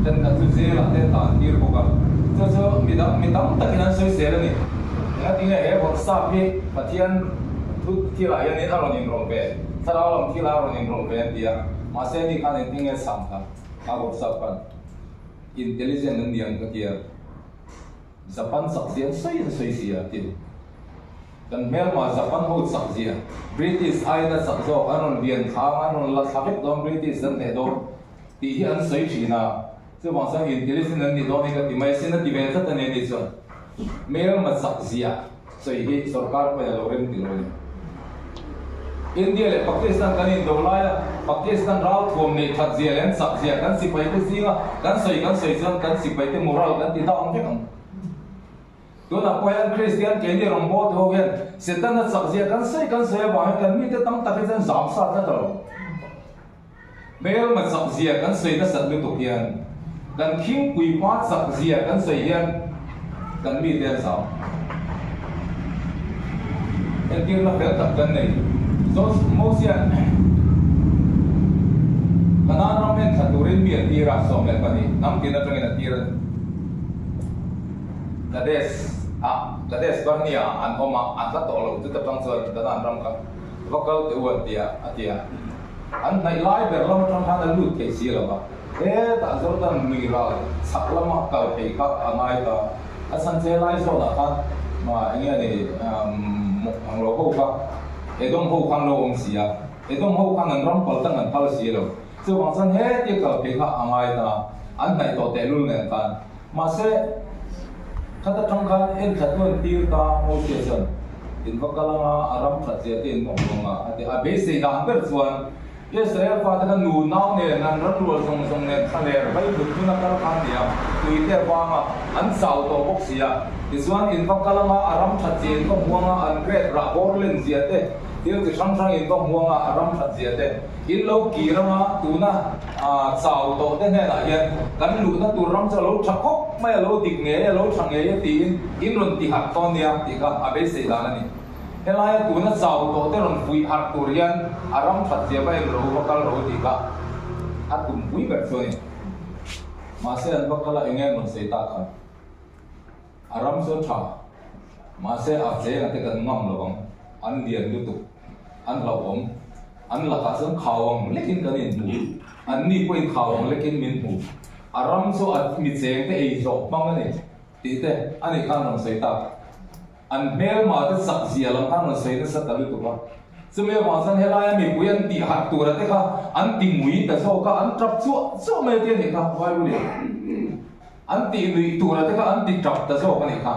thenkhat chu jail ah te an tan tir bawk a chu chu midang mi tam takin an sawisel a ni engatinge he bawrh sap hi Pathian thu thilah hianin a rawn inrawlh ve. Thlarau lam thil a rawn inrawlh ve an ti a, mahse ani khan engtin nge chhang kha a rawn sap khan intelligent an ni ang ka ti a, Japan chak zia an sawi an sawi si a ti. Kan hmelma Japan ho chak zia, British aiin a chak zawk, an rawn lian thla ang, an rawn la thla vek dawn, British an hneh dawn tih hi an sawi thin a, chuvang chuan intelligent an nih dawn hi ka ti mai asin a ti ve tlat a ni ani chuan hmelma chak zia. Sawi hi sorkar pawhin a lo rem ti lo a ni. India leh Pakistan kan indo laia Pakistan ralthuam neih that zia leh an chak zia kan sipaite zinga kan sawi kan sawi chuan kan sipaite moral kan ti down vek ang. Tunah pawh hian Kristian keini rawngbawlte ho hian Setana chak zia kan sawi kan sawi avang hian kan mite tam tak hi chuan zam sa tlat a lo. Hmelma chak zia kan sawi nasat lutuk hian kan thingpui pa chak zia kan sawi hian kan mite an zau. Entirna fel tak kan nei. Mosia'n Kanaan ram en thla turin mi a tir a, 12 hnam tin atangin a tir a ni. Kadesh ah, Kadesh Barnea ah an awm a, an hla tawh lo chuta tang chuan Kanaan ram kha va kal teh u an ti a, a ti a. An hnaih lai ber lam atang khan a lut thei si lo va. Hetah Jordan lui ral chhak lama kal phei kha a ngai ta. A chhan che lai zawnah khan eng nge ni ang lo ho kha Edom ho khan lo awm si a, Edom ho khan an ram pal tang an phal si lo. Chuvang chuan hetia kal phei kha a ngai ta, an hnaih tawh tehlul nen khan. Mahse, khat atang khan en thla tu an tir ta, Moses chuan in va kal anga a ram that zia te in va hmu anga a ti a. A beisei dan ber chuan Israel fate kha nu nau nen an ram rual zawng zawng nen thlaler vai vut hmun a kal kha an ni a, tui te vanga an chau tawh bawk si a. Tichuan in va kal anga a ram that zia in va hmu anga an grep rah bawr len zia te, thil chi hrang hrang in va hmu anga a ram that zia te in lo kir anga tuna chau tawh te hnenah hian kan luhna tur ram chu a lo tha khawp mai a, lo dik ngei a, lo tha ngei a tiin in rawn ti harh dawn nia tih kha a beisei dan a ni. Helaia tuna chau tawh te rawn fuih harh tur hian a ram that zia va en ro va kal ro tih kha a tumpui ber chu a ni. Mahse an va kal a eng nge an rawn sawi tak kha? A ram chu a tha, mahse a cheng a te kan ngam lo ang, an lian lutuk, an hlauhawm, an lakah chuan khau ang lekin kan inhmu, an ni pawhin khau ang lekin min hmu, a ram chu a mi cheng te ei zawh hmang a ni tih te a nih khan rawn sawi tak. An hmelma te chak zia lam khan rawn sawi nasa ta lutuk a. Chumi avang chuan helaia mipui an tih harh tura te kha an ti ngui ta zawk a, an tap chuah chuah mai a ti a nih kha Bible in. An tih nuih tura te kha an ti tap ta zawk a nih kha.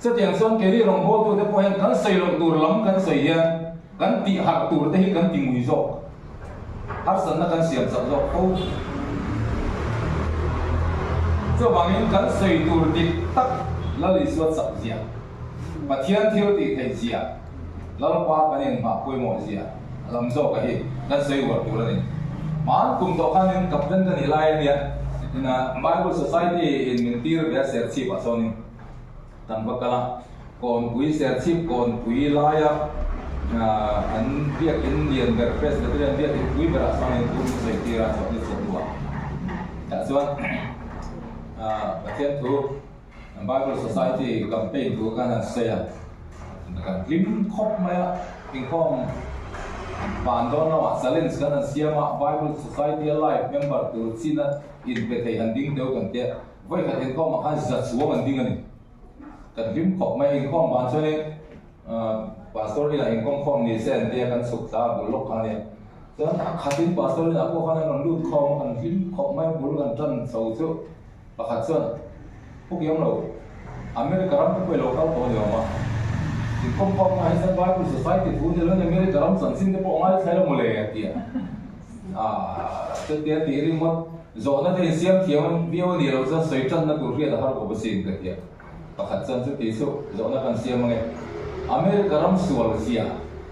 Chutiang chuan keini rawngbawltute pawh hian kan sawi loh tur lam kan sawi hian kan tih harh tur te hi kan ti ngui zawk. Harsatna kan siam chak zawk fo. Chuvangin kan sawi tur dik tak Lal Isua chak zia, Pathian thil tih theih zia, Lalpa kan inhmah pawimawh zia lam zawka hi kan sawi uar tur a ni. Hmaan kum tawh khanin Captain ka nih lai a nia, Bible Society in min tir ve a serchhip ah sawnin kan va kal a, Kawnpui serchhip kawnpui laia an biakin lian ber Presbyterian biakin pui berah sawnin thu min sawi tir a, chawhni chawhnu ah tah chuan Pathian thu Bible Society campaign tur khan an sawi a, kan hlim khawp mai a, inkhawm van dawn lamah challenge kan han siam a, Bible Society a life member tur china inpe thei han ding deuh kan tia, vawikhat inkhawmah khan za chuang an ding a ni. Kan hlim khawp mai a, inkhawm van chuanin Pastor inah inkhawm khawm ni se an tia kan chhuk thla a bul lawk kha a nia. Chuan a khatin Pastor inah pawh khan an rawn lut khawm a, kan hlim khawp mai a, bul kan tan chho chu. Pakhat chuan, Pu Kiam lo, America ram te pawh i lo kal tawh a ni awm a. Inkhawm khawm hma hi chuan Bible Society thu ni loin America ram chanchin te pawh a ngaithla ila mawle a ti a. Aah, chutia tih ringawt zawhna te insiam thiam viau a nih loh chuan sawi tanna tur hriat a har khawp asin ka ti a. Pakhat chuan chuti chu zawhna kan siam ange. America ram sual zia,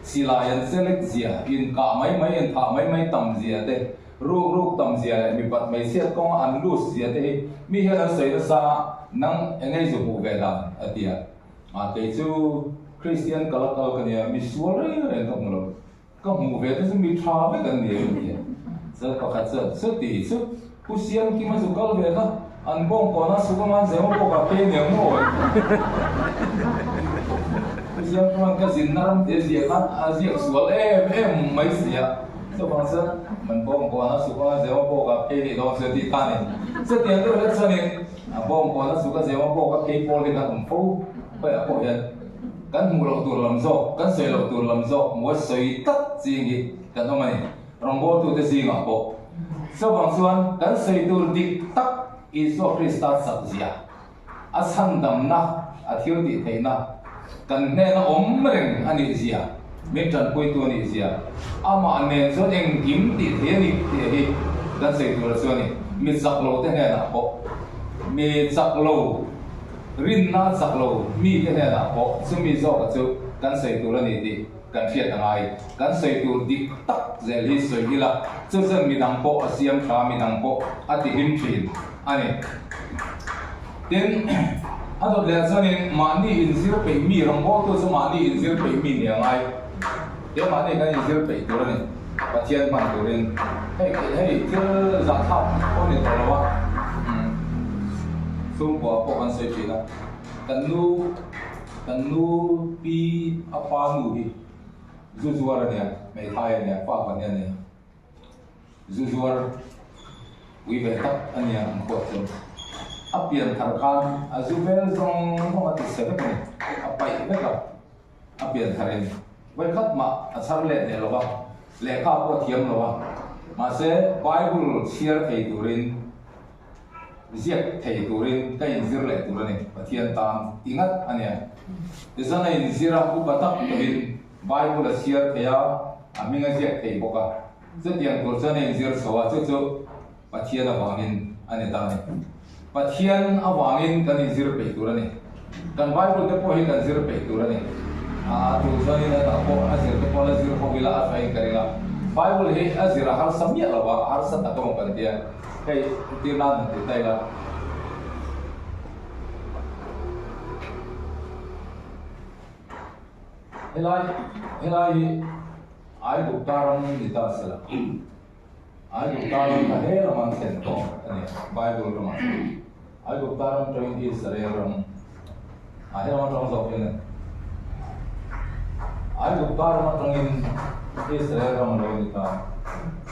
silai an select zia, inkah mai mai, inthah mai mai tam zia te, Ruk ruk tam zia leh mipat hmeichhiat kawnga an loose zia te hi mi hian an sawi nasa a, nang eng ei zu hmuh ve dan? a ti a. Ah kei chu Kristian kal a kal ka nia, mi sual reng reng ka hmu lo. Ka hmuh ve te chu mi tha vek an ni a ti a. Chuan pakhat chuan, Chuti chu Pu Siamkima zu kal ve kha an bawng kawn a suk anga an zema bawk ah phei aniang maw? Pu Siamkima'n ka zinna ram te ziah khan a ziak sual em em mai si a. Chuvang chuan man bawng kawn a suk anga zema bawk ah phei nih dawn chu tih kha a ni. Chutiang deuh hlek chuanin a bawng kawn a suk a zema bawk a phei pawl hi kan awm fo khawiah pawh hian kan hmuh loh tur lam zawk, kan sawi loh tur lam zawk mawi sawi tak ching hi kan awm a ni. Rawngbawltute zingah pawh. Chuvang chuan kan sawi tur dik tak Isua Krista chak zia, a chhandamna, a thil tih theihna, kan hnena awm reng a nih zia, min tanpuitu a nih zia, amah nen chuan engkim tih thei a ni tih hi kan sawi tur chu a ni. Mi chak lo te hnenah pawh, mi chak lo, rinna chak lo mi te hnenah pawh chumi zawka chu kan sawi tur a ni tih kan hriat a ngai. Kan sawi tur dik tak zel hi sawi ila, chu chuan midang pawh a siam tha, midang pawh a ti hlim thin a ni. Tin, a dawt leh chuanin mahni inzir peih mi, rawngbawltu chu mahni inzir peih mi ni a ngai. Te mahni kan inzir peih tur a ni, Pathian hman turin. Hei, hei thil zahthlak pawh ni tawh lo a, chhungkua pawh kan sawi thin a, kan nu, kan nu pi a pa nu hi, Zu zuar a nia, hmeithai a nia, pa pahnih a nia. Zu zuar. Pui ve tak a nia an khuah chu. A pian thar khan a zu vel zawng zawng a ti se vek a ni. A paih vek a, a pian tharin vawikhat mah a chhar let leh lo va, lehkha pawh a thiam lo a. Mahse, Bible chhiar thei turin, ziak thei turin ka inzir leh tur a ni, Pathian tan ti ngat a nia. Tichuan a inzir a, upa tak tawhin Bible a chhiar thei a, a hming a ziak thei bawk a. Chutiang tur chuan a inzir chho a, chu chu Pathian avangin a ni ta a ni. Pathian avangin kan inzir peih tur a ni. Kan Bible te pawh hi kan zir peih tur a ni. A tu chuanin a dah pawh a zir te pawh la zir ho ila a thain ka ring a. Bible hi a zir a harsa miah lo a, a harsa tak emaw kan tia. Hei entir nan han ti ta ila. Helai helai hi Aigupta ram ni ta se la. Aigupta ram kha he lam an thlen tawh a ni, Bible ramah chuan. Aigupta ram tawhin Israel ram ah he lam atang zawk hian a ni. Aigupta ram atangin Israel ram a lo ni ta.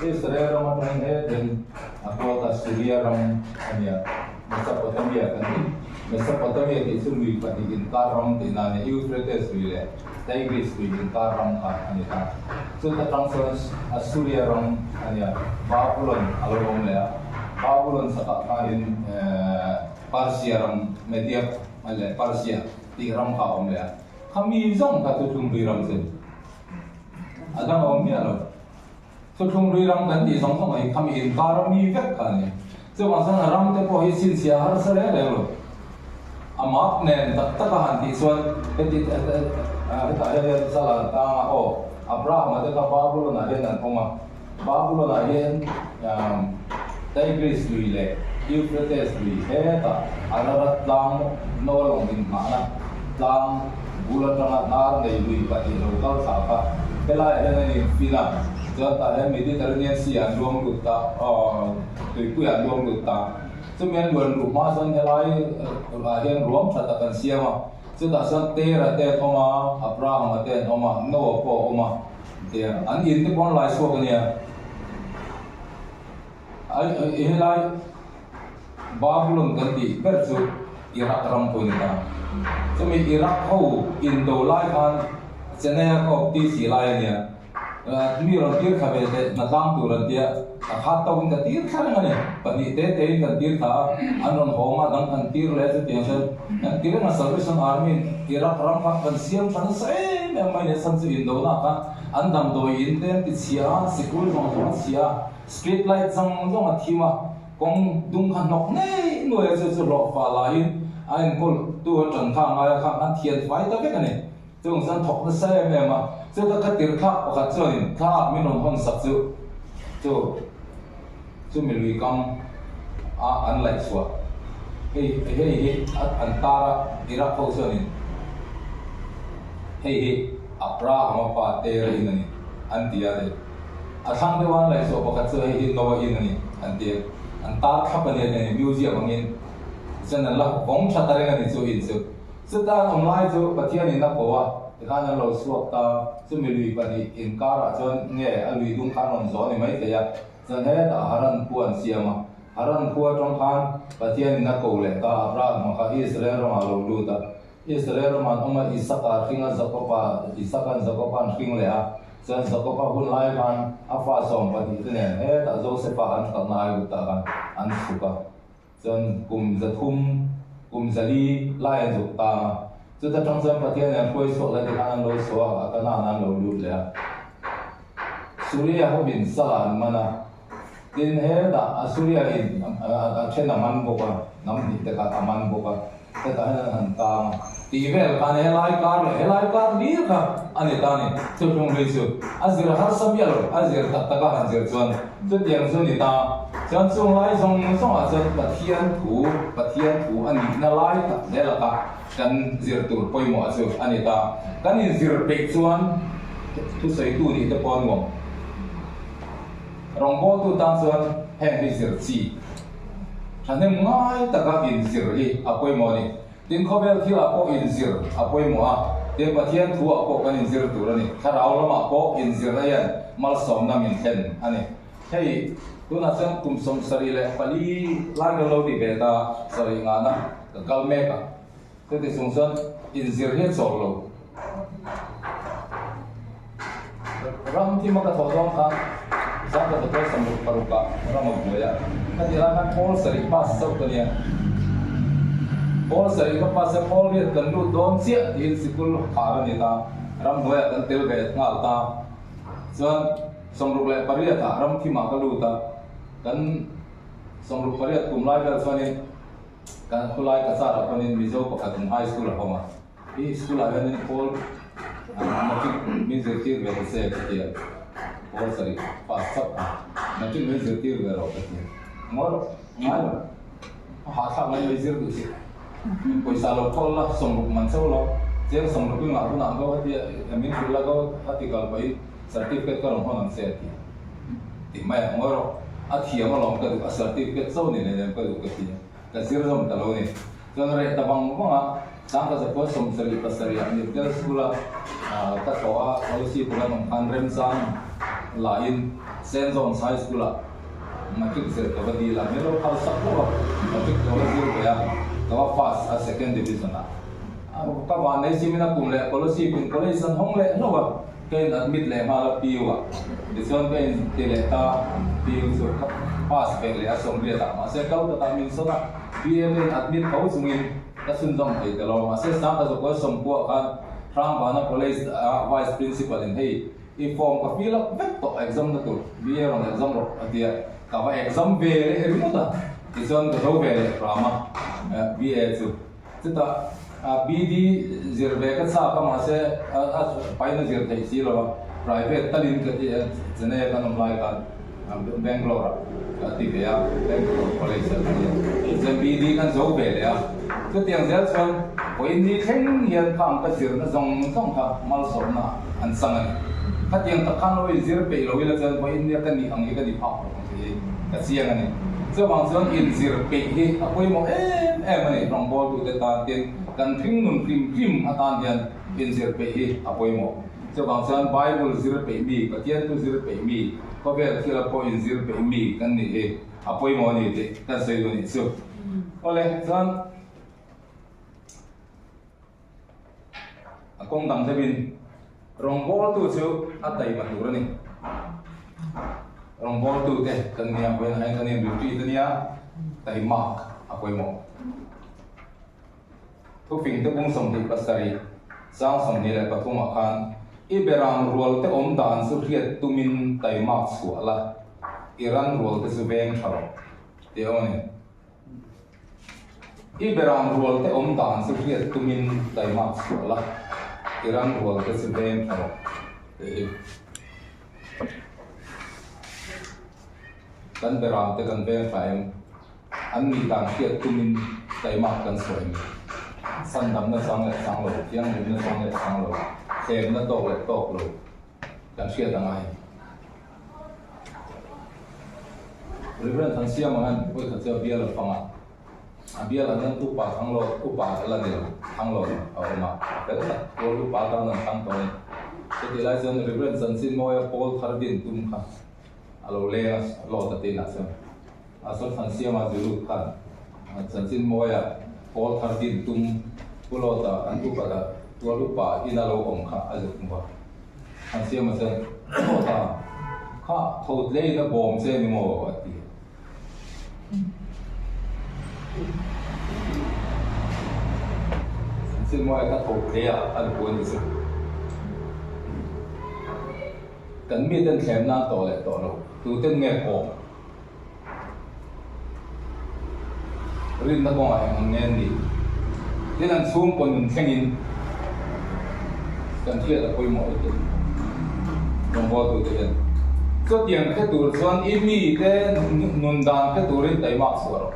Israel ram atangin he then a kual ta Syria ram a ni a, Mesopotamia kan ti. Mesopotamia tih chu lui pahnih inkar ram tihna a ni, Euphrates lui leh Tigris lui inkar ram kha a ni ta. Chuta tang chuan Assuria ram a nia, Babulon a lo awm leh a. Babulon chakah khanin Persia ram, Media leh Persia tih ram kha a awm leh a. Khami zawng kha chu Thunghlui ram chu a dang a awm miah lo. Thuthlung hlui ram kan tih zawng zawng hi khami inkar ami vek kha a ni. Chuvang chuan a ram te pawh hi chhinchhiah harsa reng reng lo. A map nen tak tak a han tih chuan heti hetah hian hian zal an tang a, aw Abraham-a te kha Babulon-ah hian an awm a, Babulon-ah hian Tigris lui leh Euphrates lui hetah Ararat tlang Noa lawng inhmahna tlang bul atanga hnar nei lui pahnih lo kal thla kha helaiah hian an infin a, chuan tah hian Mediterranean Sea ah an luang lut ta, tuipui ah an luang lut ta. Chumi an luan luh hma chuan helai ah hian ruam tha tak an siam a, chutah chuan Terah te an awm a, Abraham-a te an awm a, Noah pawh a awm a tia an in te pawh an lai chhuak a nia. Helai Babulon kan tih ber chu Iraq ram pawh a ni ta. Chumi Iraq ho indo lai khan Chennai-a ka awp ti si lai a nia. Mi rawn tir thla ve teh hna tlang tur an tia, a khat tawkin ka tir thla reng a ni. Pahnih te tein kan tir thla a, an rawn hawng a, dang kan tir leh chutiang chuan kan ti reng a. Salvation Army-in Iraq ram kha kan siam tha nasa em em mai nia, chhan chu indona kha an damdawi in te an ti chhia a, sikul zawng zawng a chhia a, street light zawng zawng a thim a. Kawng dung kha hnawk ngei nuai a chu chu hlawhfa laiin a enkawl tu a tan kha a ngai a kha an thian fai ta vek a ni. Chung chuan thawk nasa em em a, chuta ka tirh thlak pakhat chuanin thla min rawn hawn sak chu chu chumi lui kam a an laih chhuah hei hei hi an tar a Iraq ho chuanin hei hi Abraham-a pa Tera in a ni an ti a le. A thlang deuh a an laih chhuah pakhat chu hei hi Noah in a ni an ti a, an tar thlap a ni a ti a ni museum angin chuan an la vawng tha ta reng a ni chu in chu. Chuta an awm lai chu Pathianin a ko a, tikhan an lo chhuak ta, chumi lui pahnih inkarah chuan nge a lui dung kha an rawn zawh a ni maithei a, chuan hetah Haran khua an siam a, Haran khua atang khan Pathianin a ko leh ta, Abraham kha Israel ramah a lo lut a, Israel ramah an awm a, Isaka a hring a, Jakoba, Isaka'n Jakoba an hring leh a, chuan Jakoba hun lai khan a fa 12 te nen hetah Josefa an kalna Aiguptah khan an chhuk a. Chuan kum 300, kum 400 lai an zuk tang a. Chuta tang chuan Pathian in an hruai chhuak leh tikhan an lo chhuak a, Kanaan an lo lut leh a. Suria hovin sala an man a, tin hetah Asuria in a then a man bawk a, hnam hnih te khan a man bawk a, hetah hian an han tang a. Tih vel khan helai kar leh helai kar hlir kha a ni ta a ni. Chuthlung hlui chu a zir harsa miah lo, a zir tak tak a han zir chuan chutiang chu a ni ta. Chuan chung lai zawng zawngah chuan Pathian thu, Pathian thu a nihna lai tak zel aka kan zir tur pawimawh chu a ni ta. Kan inzir peih chuan thusawitu nih te pawh a nuam. Rawngbawltu tan chuan heng hi zir chi thahnem ngai taka inzir hi a pawimawh a ni. Tin, khawvel thilah pawh inzir a pawimawh a, tin, Pathian thuah pawh kan inzir tur a ni. Thlarau lamah pawh inzirna hian malsawmna min thlen a ni. Hei tunah chuan kum 74 lai ka lo ti ve ta, sarih ngahna ka kal mek a. Chuti chung chuan inzir hi a chawl lo. Ram thim a ka thawh dawn khan Zangka Doctor Samruk paruk ah ram a buai a, khati lai khan pawl sarih pass chauh ka nia. Pawl sarih ka pass a, pawl riat kan lut dawn chiah tiin sikul khar a ni ta, ramhnuaiah kan tel ve nghal ta. Chuan 68 ah ram thimah ka lut a, kan 68 kum lai vel chuanin kan khulai Cachar ah pawhin Mizo pakhatin High School a hawng a. I school ah hianin pawl matric min zirtir ve ta che ka ti a, pawl sarih pass chauh a, matric min zirtir ve rawh ka ti a, ngawi rawh, ngai lo, a hahthlak mai mai zir duh si, pawisa lo khawl la, 60 man chauh lo, cheng 60 i ngah hunah go heti a min hrilh la go hati kal pahin certificate ka rawn hawn ang che a ti a, ti mai a, ngawi rawh, a thiam alawm ka duh, a certificate chauh ni leh lem ka duh ka ti a, ka zir zawm ta lo ni. Chuan reh ta vang vang a, Sangka Zakua 77 ah Mitdel School a ka thawh a, policy tur an awm khan remchang lahin Saint John's High School ah Matric zir ka va dil a, min lo phal sak hlauh a, Matric ka va zir ve a, ka va pass a Second Division ah. Ka vannei simin a kum leh policy pin college an hawng leh hlauh a, ka in admit leh nghal a PU ah, tichuan ka in ti leh ta, PU chu ka pass ve leh a 80 ah, mahse Calcutta min sawn a. BMA in admit tho chungin ka chhunzawm thei ta lo. Mahse Sangha Zakua Sawmkua khan Hrangvana College a Vice Principal in hei i form ka fill up vek tawh exam na tur BA rawn exam rawh a ti a, ka va exam ve leh ringawt a, tichuan ka zo ve leh hram a BA chu. Chutah BD zir ve ka chak a mahse a paina zir theih si lo a, private talin ka ti a, Chennai a kan awm lai khan. Bangalore ah ka ti ve a, Bangalore College ah ka ti a, tichuan BD kan zo ve leh a, chutiang zel chuan vawiin ni thleng hian khang ka zirna zawng zawng kha malsawmna an chang a ni. Khatiang tak khan lo inzir peih lo ila chuan vawiin nia ka nih ang hi ka ni phak lo ang tih hi ka chiang a ni. Chuvang chuan inzir peih hi a pawimawh em em a ni, rawngbawltute tan tin kan hringnun hrim hrim atan hian inzir peih hi a pawimawh. Chuvang chuan Bible zir peih mi, Pathian thu zir peih mi, khawvel thila pawh inzir peih mi kan nih hi a pawimawh a ni tih kan sawi duh nih chu. Awle, chuan a kawng dang deuhin rawngbawltu chu a taima tur a ni. Rawngbawltute kan nia, vawiin ah hian kan inretreat a nia, taimak a pawimawh. Thufingte bung 27, chang 23 ah khan, I berang rualte awm dan chu hriat tumin taimak chhuah la, i ran rualte chu veng tha rawh, tih a awm a ni. I berang rualte awm dan chu hriat tumin taimak chhuah la, i ran rualte chu veng tha rawh, tih hi. Kan berang te kan veng tha em? An nih dan hriat tumin taimak kan sawi em? Sandamna chang leh chang lo, thianghlimna chang leh chang lo, thlemna tawk leh tawk lo kan hriat a ngai. Reverend Thansiama hian vawikhat chu a bial a fang a, a bialah hian upa thang lo, upa a la ni lo, thang lo a awm a, a fel tak, pawl upa atan an thang tawh a ni. Chutih lai chuan Reverend Chanchinmawia pawl thar din tum kha a lo leng a, lawt a tinah chuan. A sawthan siama Zulu khan chanchin mawia pawl thar din tum Pu Lawta an upa dah tual upa ina lo awm kha a zuk hmu a. An siama chuan, Lawta, kha tho tlei in a bawm che ni maw? a ti. Chanchin mawia kha tho tleia a luh a ni chu. Kan miten thlem nan tawh leh tawh lo, tuten nge kawm? Rinna kawngah eng ang nge an nih? Tin an chhungkaw nun thlengin kan hriat a pawimawh lutuk rawngbawltute hian. Chutiang hre tur chuan i mite nun dan hre turin taimak chhuah rawh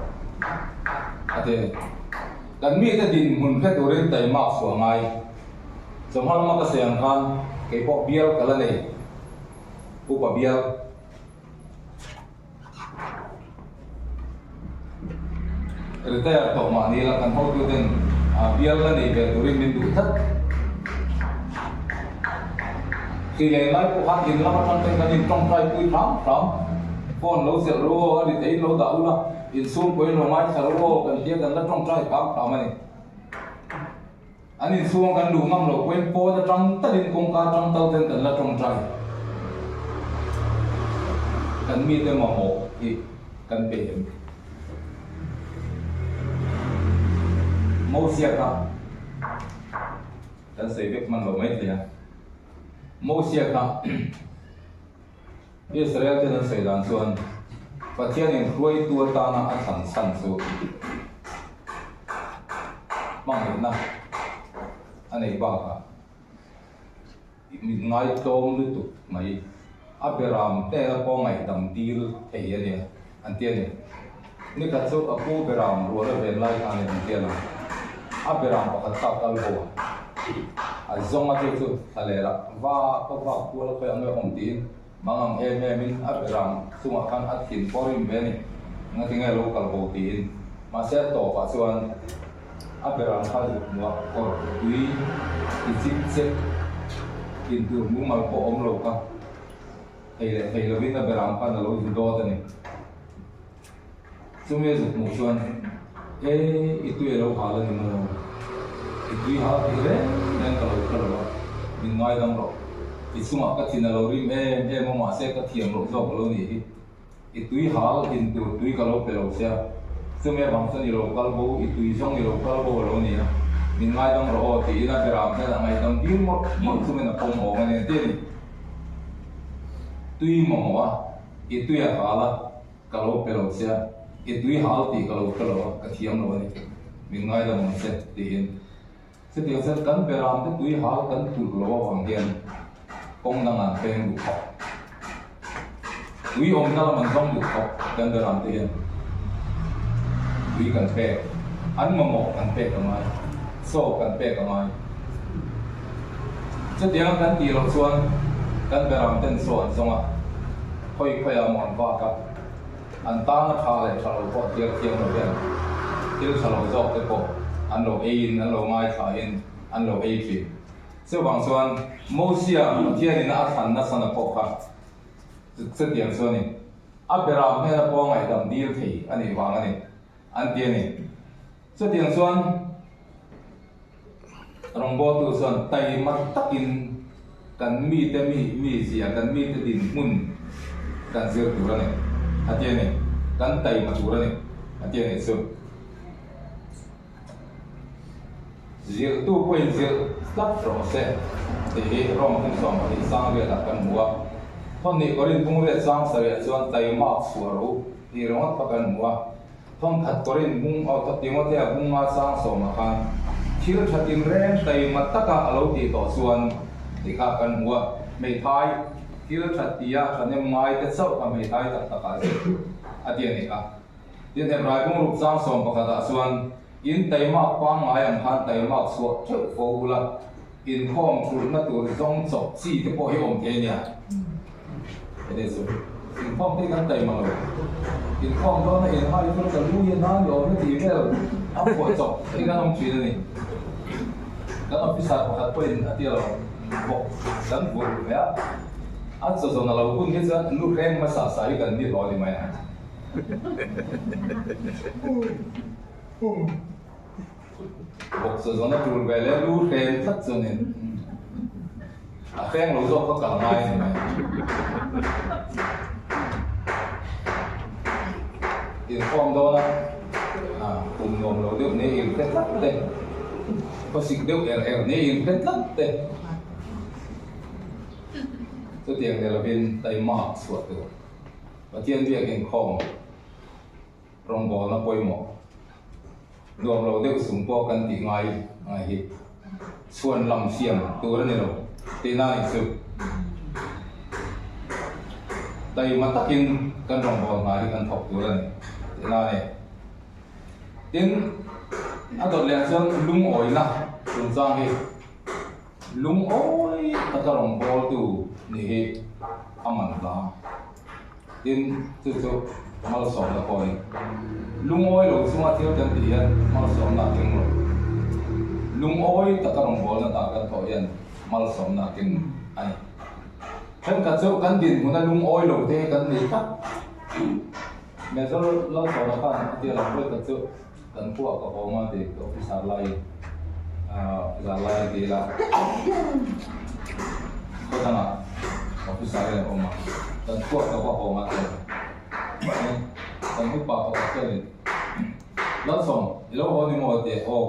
a ti a ni. Kan mite dinhmun hre turin taimak chhuah ngai. Chawhma lama ka sawi ang khan keipawh bial ka la nei, upa bial. Retire tawh mah ni la kan hotuten bial la nei ve turin min duh tlat. Hri leng lai pawh khan in lam atang ten kan in tawngtai pui hram hram. Phone lo chelh ru aw, a ri theihin lo dah ula, inchhungkawiin lo ngaithla ru aw kan tia kan la tawngtai hram hram a ni. An inchhunga kan luh ngam loh pawhin pawn atang talin kawngka atang tal ten kan la tawngtai. Kan mite mamawh hi kan pe em? Mosia kha kan sawi vek hman lo maithei a. Mosia kha Israel ten an sawi dan chuan Pathianin hruaitu atana a thlan chhan chu hmangaihna a neih bakah mit ngaitlawm lutuk mai a beram hnena pawh ngaihdam dil thei a nia an ti a ni. Nikhat chu a pu beram rual a ven lai khan in an ti a lang. A beram pakhat kha a kal bo a, a zawng a chu chu thla leh lah va ka vak kual a khawi ang nge awm tiin mang ang em em in a beram chungah khan a thin pawh rim ve a ni. Engati nge lo kal bo tiin. Mahse a tawpah chuan a beram kha zuk hmuh a kawr tui ti chip chep intur mumal pawh awm lo kha thei leh thei lovin a beram khan a lo zu dawt a ni. Chumi a zuk hmuh chuan, E, i tui a lo hal a ni maw? I tui hal tih reng reng ka lo hre lo a, min ngaidam rawh. I chungah ka thin a lo rim em em a, mahse ka thiam loh zawk a lo nih hi. I tui hal in tur tui ka lo pe lo che a, chumi avang chuan i lo kal bo, i tui zawng i lo kal bo a lo ni a, min ngaidam rawh aw tiin a beram hian a ngaidam tir mawlh mawlh chungin a pawm awm a ni ang tih a ni. Tui mamawh a, i tui a hal a. Ka lo pe lo che a, i tui hal tih ka lo hre lo a, ka thiam lo a ni, min ngaidam ang che, tiin. Chutiang chuan kan beram te tui hal kan tulh lo avang hian kawng dang an peng duh khawp. Tui awmna lam an zawng duh khawp kan beram te hian tui kan pek, an mamawh kan pek a ngai, chaw kan pek a ngai. Chutiang kan tih loh chuan kan beram ten chaw an zawng a. Khawi khawi a mawn vak a, an tana tha leh tha lo pawh thiar thiam lo hian thil tha lo zawk te pawh an lo eiin an lo ngaithlain an lo ei thin. Chuvang chuan Mosia Pathianin a thlan nasa na pawh kha chutiang chuanin a beram hnena pawh a ngaihdam dil thei a nih vang a ni an ti a ni. Chutiang chuan rawngbawltu chuan taima takin kan mite mi mizia, kan mite dinhmun kan zir tur a ni, a ti a ni. Kan taima tur a ni, a ti a nih chu. Zirtu pawhin zir tlat rawh se tih hi Rom hmun 12 sang riatah kan hmu a. Thawnhnih Korin bung riat sang sarihah chuan taimak chhuah rawh u tih ringawt kha kan hmu a. Thawnkhat Korin bung aw Timothea bunga sang sawmah khan thil tha tinreng taima taka a lo tih tawh chuan tih kha kan hmu a, hmeithai thil tha tia thahnem ngai te chauh kha hmeithai tak takah zir tur a ti a ni kha. Tin, Hebrai bung ruk chang sawm pakhatah chuan in taimak pangngai ang khan taimak chhuah theuh fo ula, inkhawm thulhna tur zawng chawp chi te pawh hi awm thei a nia. Enge chu? Inkhawm te hi kan taima lo. Inkhawm dawn a inhai chu ka lu hi a nan ni awm e tih vel a phuah chawp hi kan awm thin a ni. Kan officer pakhat pawhin a tia lo bawk kan vur ve a, a chaw zawn a lo hun hi chuan lu hreng hmasa sa hi kan ni hlawh a ni mai a. Bawk chaw zawn a tul ve leh lu hreng tlat chuanin a hreng lo zawk kha kal ngai a ni mai. Inkhawm dawn a, kum nuam lo deuh nei in hre tlat te, khawsik deuh er er nei in hre tlat te, chutiang ni lovin taimak chhuah tur Pathian biak inkhawm Rawngbawlna pawimawh nuam lo deuh chung pawh kan tih ngai ngai hi chhuan lam siam tur a ni lo tihna a nih chu. Taima takin kan rawngbâwl hna hi kan thawk tur a ni tihna a ni. Tin, a dawt leh chuan lungawina chungchang hi lungawi taka rawngbâwltu nih hi a man hla. Tin, chu chu malsawmna pawh a ni. Lungawi lo chunga thil kan tih hian malsawmna a keng lo. Lungawi taka rawngbawlna dah kan thawh hian malsawmna a keng a ni. Thenkhat chu kan dinhmuna lungawi lo te hi kan nei tlat. Major Lalsawna khan a tia lam vawi khat chu kan khuah ka hawng a ti ka officer laiin officer lai a ti ila khaw dangah officer in a awm a kan khuah ka va hawng a ti kan upa pakhat chuanin Lalsawm i lo haw ni maw a ti a aw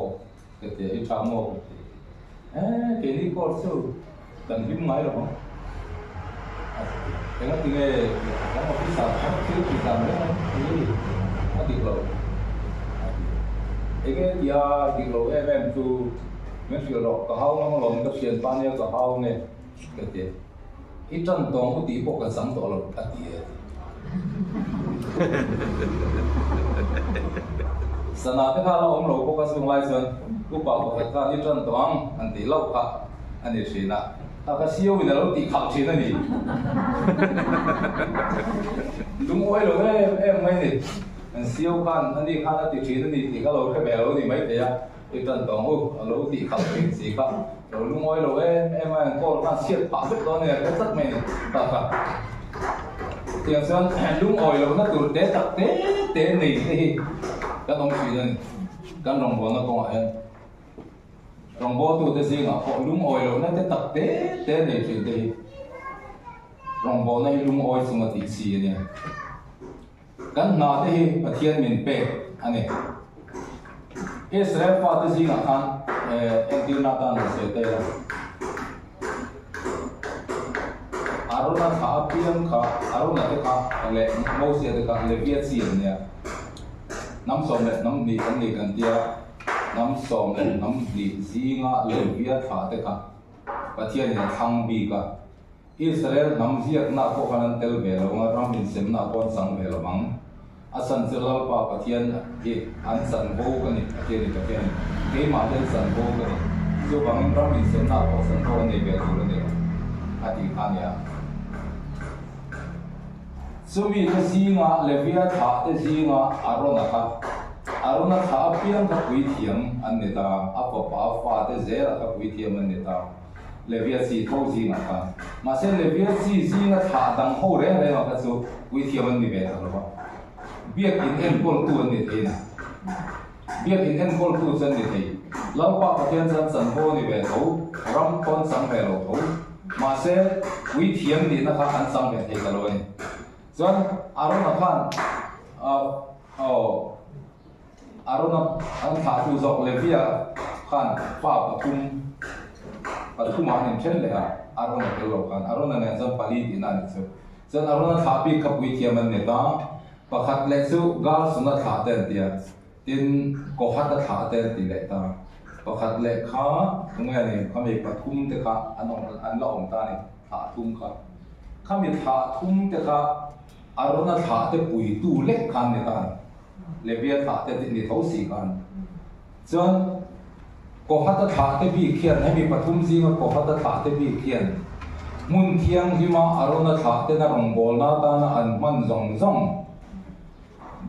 ka ti a i tha maw ka ti eh keini court chu kan hlim ngai lo ang engati nge kan officer kha thil tih dan reng ang hi a dik lo a ti enge tia dik lo em em chu min hrilh rawh ka hau ngam alawm ka thian pa nia ka hau nge ka ti i tan tawng u tih pawh ka chang tawh lo a ti e a ti sana te kha la awm lo bawk a chunglai chuan upa pakhat khan i tan tawh ang an tih loh kha. A ni thin a, a ka siau in a lo tih khalh thin a ni. Lungawi lo em em mai ni. An siau khan a ni khan a ti thin a ni tih ka lo hre ve lo ni maithei a, i tan tawng u, a lo tih khalh thin si kha. Lo lungawi lo em em a, an call khan chhiat phah vek dawn a ni a hre tlat mai ni. Tak a, tiang chuan lungawi lohna tur te tak te te nei te hi kan awm thin a ni, kan rawngbawlna kawngah hian. Rawngbawltute zingah pawh lungawi lohna te tak te te nei thin te hi rawngbawlna hi lungawi chunga tih chi a nia. Kan hna te hi Pathian min pek a ni. Israel fate zingah khan entirna atan han sawi ta ila. Arona thla apiang kha Arona te kha leh Mosia te kha Levia chi an nia. Hnam 12 an ni kan tia. Hnam 10 leh hnam hnih zinga Levia thlah te kha Pathianin a thlang bik a. Israel hnam ziakna pawh khan an tel ve lo ang a, ram insemna pawh an chang ve lo ang. A chan chu Lalpa Pathian hi an chanvo ka ni, a ti a ni Pathianin. Keimah hian chanvo ka ni. Chuvangin ram insemna pawh chanvo an nei ve tur a ni lo, a ti kha a nia. Chumi te zinga Levia thlah te zinga Arona kha, Arona thlah apiang kha puithiam an ni ta, a fapa fate zela kha puithiam an ni ta, Levia chi tho zingah khan. Mahse Levia chi zinga thlah dang ho reng rengah kha chu puithiam an ni ve ta lo va, biakin enkawltu an ni thei na. Biakin enkawltu chu an ni thei. Lalpa Pathian chuan chanvo a ni ve tho, ram pawn chang ve lo tho. Mahse, puithiam nihna kha an chang ve thei ta lo a ni. Chuan Arona khan aw Arona an thlahtu zawk Levia khan fa pathum pathumah an inthen leh a, Arona tel lo khan. Arona nen chuan pali tihna a ni chu. Chuan Arona thlah bik kha puithiam an ni ta. Pakhat leh chu Garsona thlah te an ti a, tin Kohata thlah te an ti leh ta. Pakhat leh kha tunge a ni, khami pathum te kha an awm an la awm ta a ni, thlah thum kha. Khami thlah thum te kha Arona thlah te puitu lek kha an ni ta a ni, Levia thlah te ni tho si kha an ni. Chuan Kohata thlah te bik hian hemi pathum zinga Kohata thlah te bik hian hmun thianghlima Arona thlah tena rawngbawlna atana an hman zawng zawng,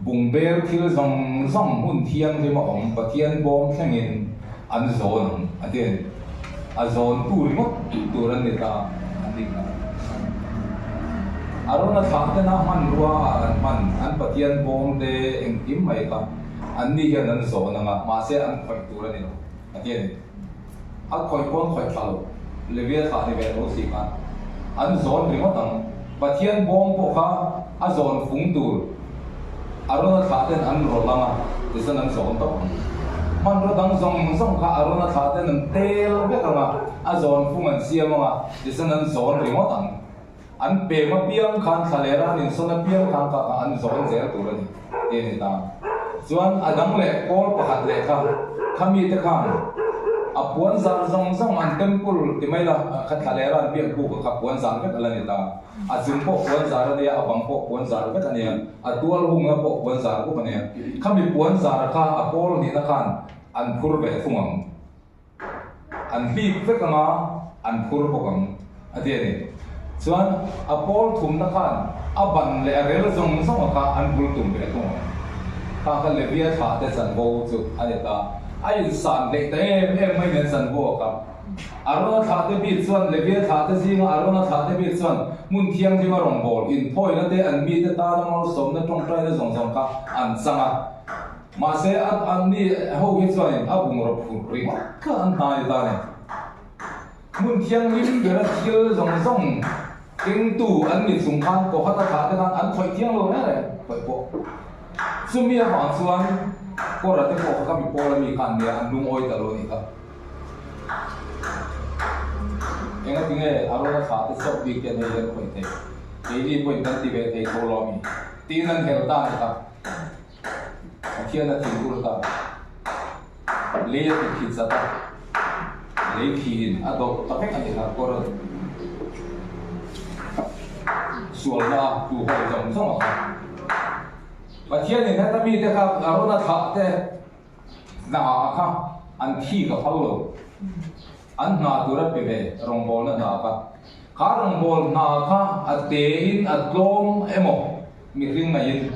bungbel thil zawng zawng hmun thianghlima awm Pathian bawm thlengin an zawn ang a ti a ni. A zawntu ringawt tur an ni ta an ti kha. Arona thlah tena hmanrua ah an hman an Pathian bawm te engkim mai kha An ni hian an zawn ang a, mahse an khawih tur a ni lo, a ti a ni. A khawih pawn khawih thla lo, Levia thlah ni ve tho si khan an zawn ringawt ang. Pathian bawng pawh kha a zawn fung tur Arona thlah ten an rawlh ang a, tichuan an zawn tawp ang. Hmanraw dang zawng zawng kha Arona thlah ten an tel vek ang a, a zawn fung an siam ang a, tichuan an zawn ringawt ang. An pem apiang khan thla leh ran insawn apiang khan kha kha an zawn zel tur a ni, ti a ni ta. Chuan a dang leh pawl pakhat leh kha khami te khan a puan zar zawng zawng an temple ti mai la, kha thla leh ran biak buk kha puan zar vek a la ni ta. A chung pawh puan zar a nia, a bang pawh puan zar vek a nia, a tual hungna pawh puan zar bawk a nia. Khami puan zar kha a pawl nihna khan an phur ve thung ang. An hlip vek ang a, an phur bawk ang, a ti a ni. Chuan a pawl thumna khan a ban leh a rel zawng zawng a kha an bul tum ve thung ang. Kha kha Levia thlah te chanvo chu a ni ta. A insan hleih ta em em mai nen chanvo a kha. Arona thlahte bik chuan, Levia thlahte zinga Arona thlahte bik chuan hmun thianghlima rawngbâwl inthawina te, an mite tâna malsawmna ṭawngṭaina zawng zawng kha an chang a. Mahse, anni ho hi chuanin a bungraw phurh ringawt kha an hna a ni ta a ni. Hmun thianghlim bera thil zawng zawng kengtu an ni chung khan Kohata thlahte khan an khawih thiang lo reng reng khawih pawh. Chumi avang chuan Kora te pawh kha ka mi pawl ami kha an nia, an lungawi ta lo a nih kha. Engati nge Arona thlah te chauh bik hian hei hi an khawih thei? Keini pawhin kan ti ve thei tho lo ami? Tiin an hel ta a ni kha. Pathian a thinur ta. Lei a ti khi chat a, lei khiin a dawlh ta vek a ni kha. Kawr sualna a tu ho zawng zawng a kha. Pathianin heta mite kha Arona thlah te Hna kha an thi ka phal lo. An hna tur a pe ve rawngbawlna hna kha. Kha rawngbâwl hna kha a tein a tlawm emaw mihring ngaihin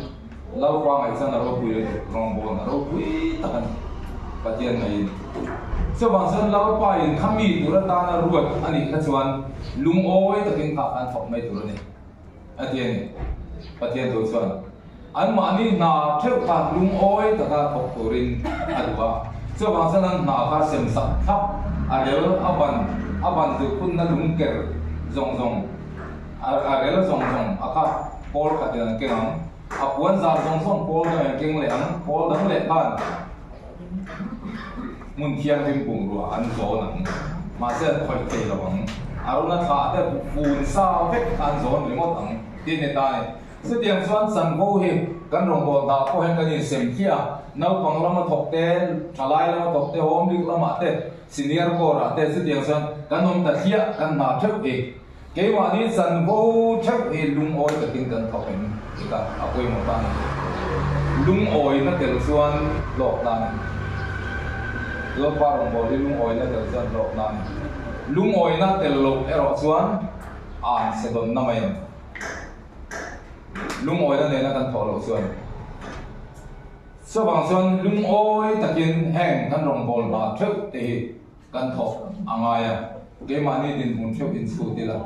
Lalpa ngaihchan a ropui lutuk, rawngbâwl a ropui tak a ni Pathian ngaihin. Chuvang chuan Lalpa in kha mi tur atana ruat a nih kha chuan lungawi takin kha khan thawk mai tur a ni. A ti a ni. Pathian thu chuan anmahni hna theuh kha lungawi taka thawk turin a duh a. Chuvang chuan an hna kha sem sak thlap a rel a ban a ban duh hunna lungker zawng zawng a rel zawng zawng a kha pawl khatin an keng ang. A puan zar zawng zawng pawl dang an keng leh ang. Pawl dang leh khan hmun thianghlim bungrua an zawn ang. Mahse an khawih thei lo ang. Aruna thlah te fun sa vek kha an zawn ringawt ang tih a ni ta a ni. Chutiang chuan chanvo hi kan rawngbâwl dah pawh hian kan insem thliah a, naupang lama thawk te, thalai lama thawk te, home league lamah te, senior corps ah te chutiang chuan kan awm ta thliah kan hna theuh hi. Keimahni chanvo theuh hi lungawi takin kan thawk em tih a pawimawh ta a ni. Lungawina tel chuan hlawkna a ni. Lalpa rawngbâwl hi lungawina tel chuan hlawkna a ni. Lungawina tel loh erawh chuan an chhe dawnna mai a ni. Lungawina nena kan thawh loh chuan. Chuvang chuan lungawi takin heng kan rawngbâwl hna theuh te hi Kan thawk a ngai a, keimahni dinhmun theuh inchhut ila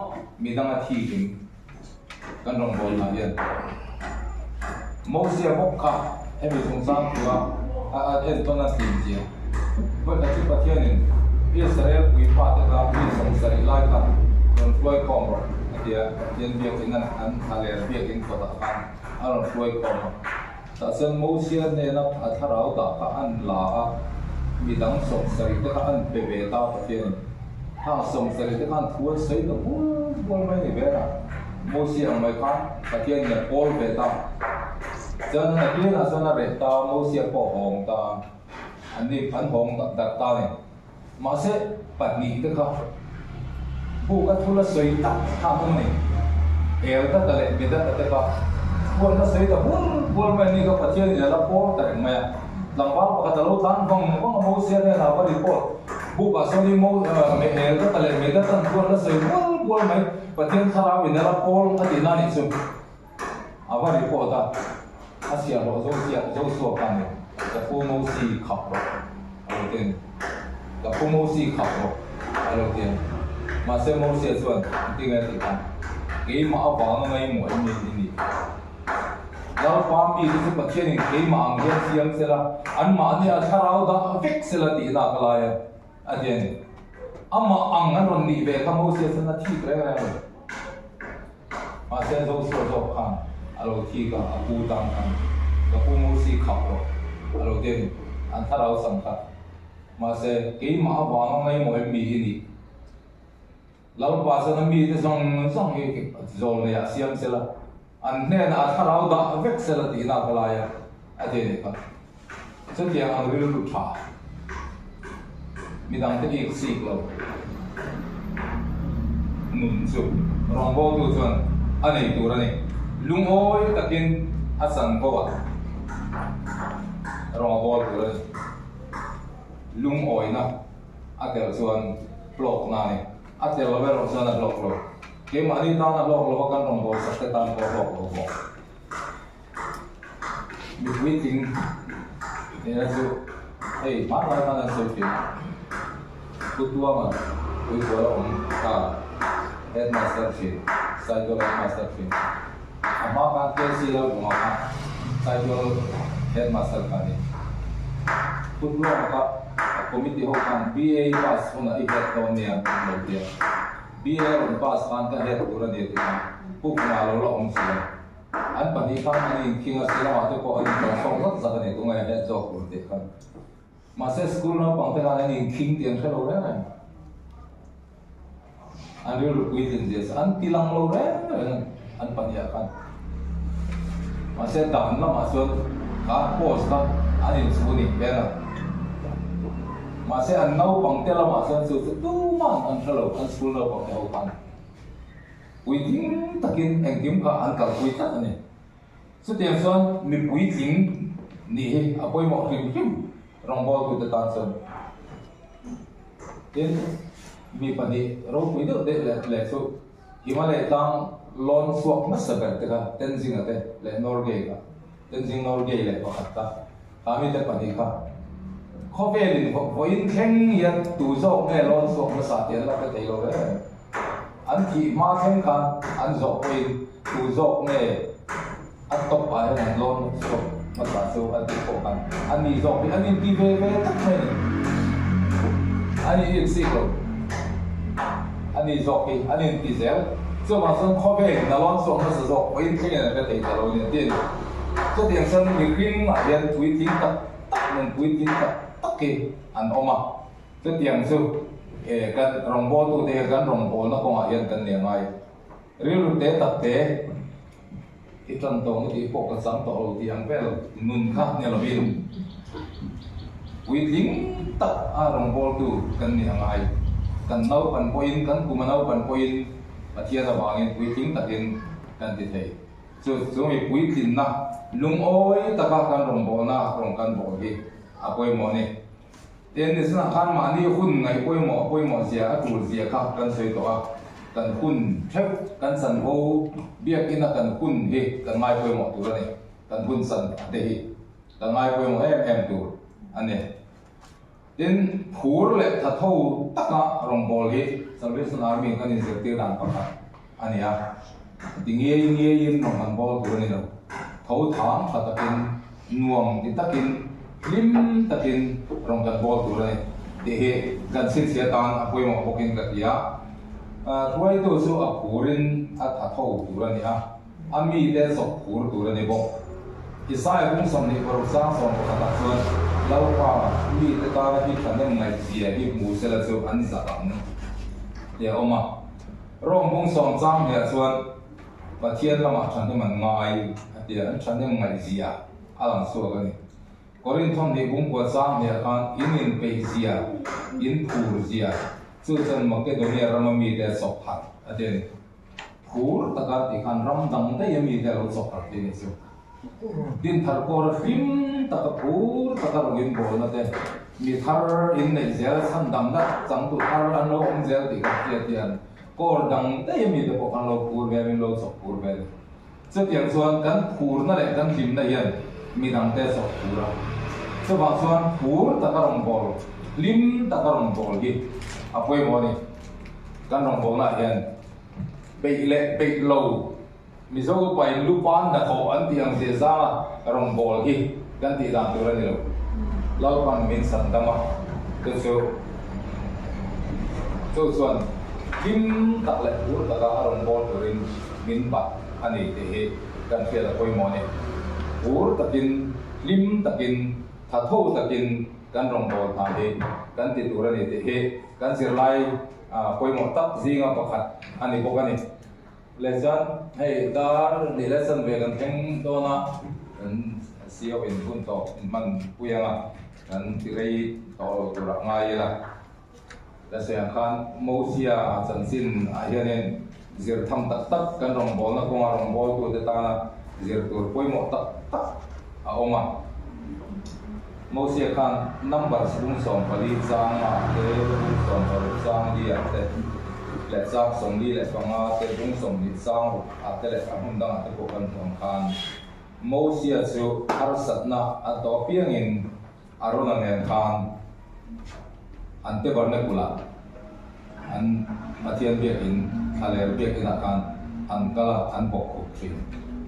midang a thi hlim kan rawngbâwl hna hian Mosia bawk kha hemi chungchang thua a entawn a tlin zia. Vawikhat chu Pathianin Israel puipa te kha mi 70 lai kha rawn hruai khawm rawh a ti a, Pathian biakin an thlaler biakin kawtah khan a rawn hruai khawm a. Tah chuan Mosia hnena a thlarau dah kha an la a, midang 70 te kha an pe ve ta Pathianin. Hang 70 te khan thu an sawi ta bual bual mai ni vel a, Mosia ang mai khan Pathianin a kawl ve ta. Chuan a hnenah chuan a reh ta, Mosia pawh a hawng ta, an an hawng darh ta a ni. Mahse, pahnih te kha buk a thul a sawi tak kha an awm a ni. Eldata leh Medata te kha huan a sawi ta bur bur mai a ni kha Pathian in a la pawl ta reng mai a. Tlangval pakhat a lo tlan vang vang a Mosia hnenah va report. Buk ah sawn in Eldata leh Medatan huan a sawi bur bur mai Pathian thlarau in a la pawl a tihna a nih chu. A va report a, a siahhlawh zo chiah zo chhuak a ni. Ka pu Mosi khap rawh a lo ti a ni. Ka pu Mosi khap rawh a lo ti a ni. Mahse Mosia chuan engtin nge a tih khan, Keimah avanga ngaimawh em i nih? Lalpa mite chu Pathianin keimah ang hian siam sela, anmahni a thlarau dah vek sela tihna ka lai a, a ti a ni. Amah ang an rawn nih ve kha Mosia chuan a thik reng reng lo. Mahse Joshua zawk khan a lo thik a, a pu tan khan ka pu Mosi khap rawh a lo ti a ni, an thlarau sam kha. Mahse keimah avanga ngaimawh em mi i nih? Lalpa chuan a mite zawng zawng hi zawl neiah siam sela, an hnenah a thlarau dah vek sela tihna ka lai a, a ti a nih kha. Chutiang ang rilru tha midangte ik sik lo nun chu rawngbawltu chuan a nei tur a ni. Lungawi takin a chanvo ah rawng a bawl tur a ni. Lungawina a tel chuan hlawkna a ni. A tel lo erawh chuan a hlawk lo. Keimahni tan a hlawk lo a, kan rawngbawlsak te tan pawh a hlawk lo bawk. Mipui tling nena chu hei hmanlai khan an sawi thin a, Pu Tuanga. Uipuala awm kha Headmaster thin, Saitual Headmaster thin. A hma khan KC Lalvunga kha Saitual Headmaster kha a ni. Putluama kha a committee ho khan BA pass hunah i head dawn nia an lo ti a. BA a rawn pass khan ka head tur a ni a ti khan Pu Vunga lo la awm si lo. An pahnih khan an inkhing a, silamah te pawh an intawngsawk zat zat a ni tunge head zawk tur tih khan. Mahse school naupang te khan an inkhing tih an hre lo reng reng. An rilru puitlin zia chu an ti lang lo reng reng an pahnih ah khan. Mahse dan lamah chuan kha post kha an inchuh a nih hmel a. Mahse an naupang te lamah chuan chu chu tuman an hre lo an school naupang te ho khan. Puitling takin engkim kha an kalpui tlat a ni. Chutiang chuan mi puitling nih hi a pawimawh hrim hrim rawngbawltute tan chuan. Tin, mi pahnih ropui deuh deuh leh leh chu Himalaya tlang lawn chhuak hmasa ber te kha Tenzing-a te leh Norgay kha, Tenzing Norgay leh pakhat kha, kha mite pahnih kha khawvelin vawiin thleng hian tu zawk nge lawn chhuak hmasa tih an la hre thei lo reng reng. An thih hma thleng khan an zawh pawhin tu zawk nge a top ah hian an lawn chhuak hmasa chu an tih pawh khan an ni zawk hi an inti ve ve tak mai a ni. An in insik lo. A ni zawk hi an inti zel. Chuvang chuan khawvelin a lawn chhuak hmasa zawk pawhin thlengin an hre thei ta lo a ni a ti a ni. Chutiang chuan mihring ah hian puitling tak tak nun puitling tak tak hi an awm a. Chutiang chu e kan rawngbawltute hi kan rawngbawlna kawngah hian kan nia ngai. Rilru te tak te i tan tawh nge tih pawh ka chang tawh lo tih ang vel nun kha ni lovin puitling tak a rawngbawltu kan nia ngai. Kan naupan pawhin kan kum a naupan pawhin Pathian avangin puitling takin kan ti thei. Chu chu mi puitlinna lungawi taka kan rawngbawlna rawn kan bawl hi a pawimawh a ni. Tin, nichina khan mahni hun ngaih pawimawh a pawimawh zia a tul zia kha kan sawi tawh a, kan hun theuh kan chanvo biakina kan hun hi kan ngai pawimawh tur a ni, kan hun chan te hi kan ngai pawimawh em em tur a ni. Tin, phur leh thatho taka rawngbâwl hi Salvation Army kan inzirtir dan pakhat a ni a, ti ngei ngeiin rawn kan bâwl tur a ni lo, tho thang tha takin Nuam ti takin, hlim takin rawn kan bawl tur a ni tih hi kan chhinchhiah atan a pawimawh bawkin ka ti a. Hruaitu chu a phurin a tha tho tur a ni a, a mite zawk phur tur a ni bawk. Isaiah kung 26 chang 11 ah chuan Lalpa mite tana hi thahnem ngaihzia hi hmu sela chu an zak ang tih a awm a. Rome kung sawm chang hniah chuan Pathian lamah thahnem an ngai a ti a, an thahnem ngaihzia a lang chhuak a ni. Korinth thawmhnih bungkua chang hniah khan in inpeihzia, in phurzia chu chuan Makedonia rama mite a chawk harh a ti a ni. Phur taka tih khan ram dang daih a mite a lo chawk harh tih a ni chu. Dinthar kawra hlim taka phur taka rawn inbawlna te, mi thar inneih zel chhandamna changtu thar an lo awm zel tih kan hriat hian Kawr dang daih a mite pawh kan lo phur ve a, min lo chawk phur ve a ni. Chutiang chuan kan phurna leh kan hlimna hian midangte a chawk phur a. Chuvang chuan phur taka rawngbâwl, hlim taka rawngbâwl hi a pawimawh a ni. Kan rawngbâwlnaah hian peih leh peih lo Mizo upain lu pan hnathawh an tih ang zia zanga rawngbâwl hi kan tih dan tur a ni lo. Lalpan min san dam a, chu chu chu chuan hlim tak leh phur taka a rawngbâwl turin min bat a ni tih hi kan hriat a pawimawh a ni. Phur takin, hlim takin, thatho takin kan rawngbâwl hna hi kan ti tur a ni tih hi kan zirlai pawimawh tak zinga pakhat a ni bawk a ni. Leh chuan hei dar nih leh chanve kan thleng dawn a, kan CO in hun tawh in hman pui ang a, kan ti rei tawh lo tur ah ngai ila. La sawi ang khan Mosia chanchin ah hianin zir tham tak tak kan rawngbawlna kawnga rawngbawltute tana zir tur pawimawh tak tak a awm a. Mosia khan number bung 14 chang ah te, bung 16 chang li ah te leh chang 45 te, bung 20 chang ruk ah te leh a hmun dangah te pawh kan hmuh ang khan Mosia chu harsatna a tawh apiangin Arona nen khan an tabernacle ah. An Pathian biakin, thlaler biakinah khan an kal a, an bawk khup thin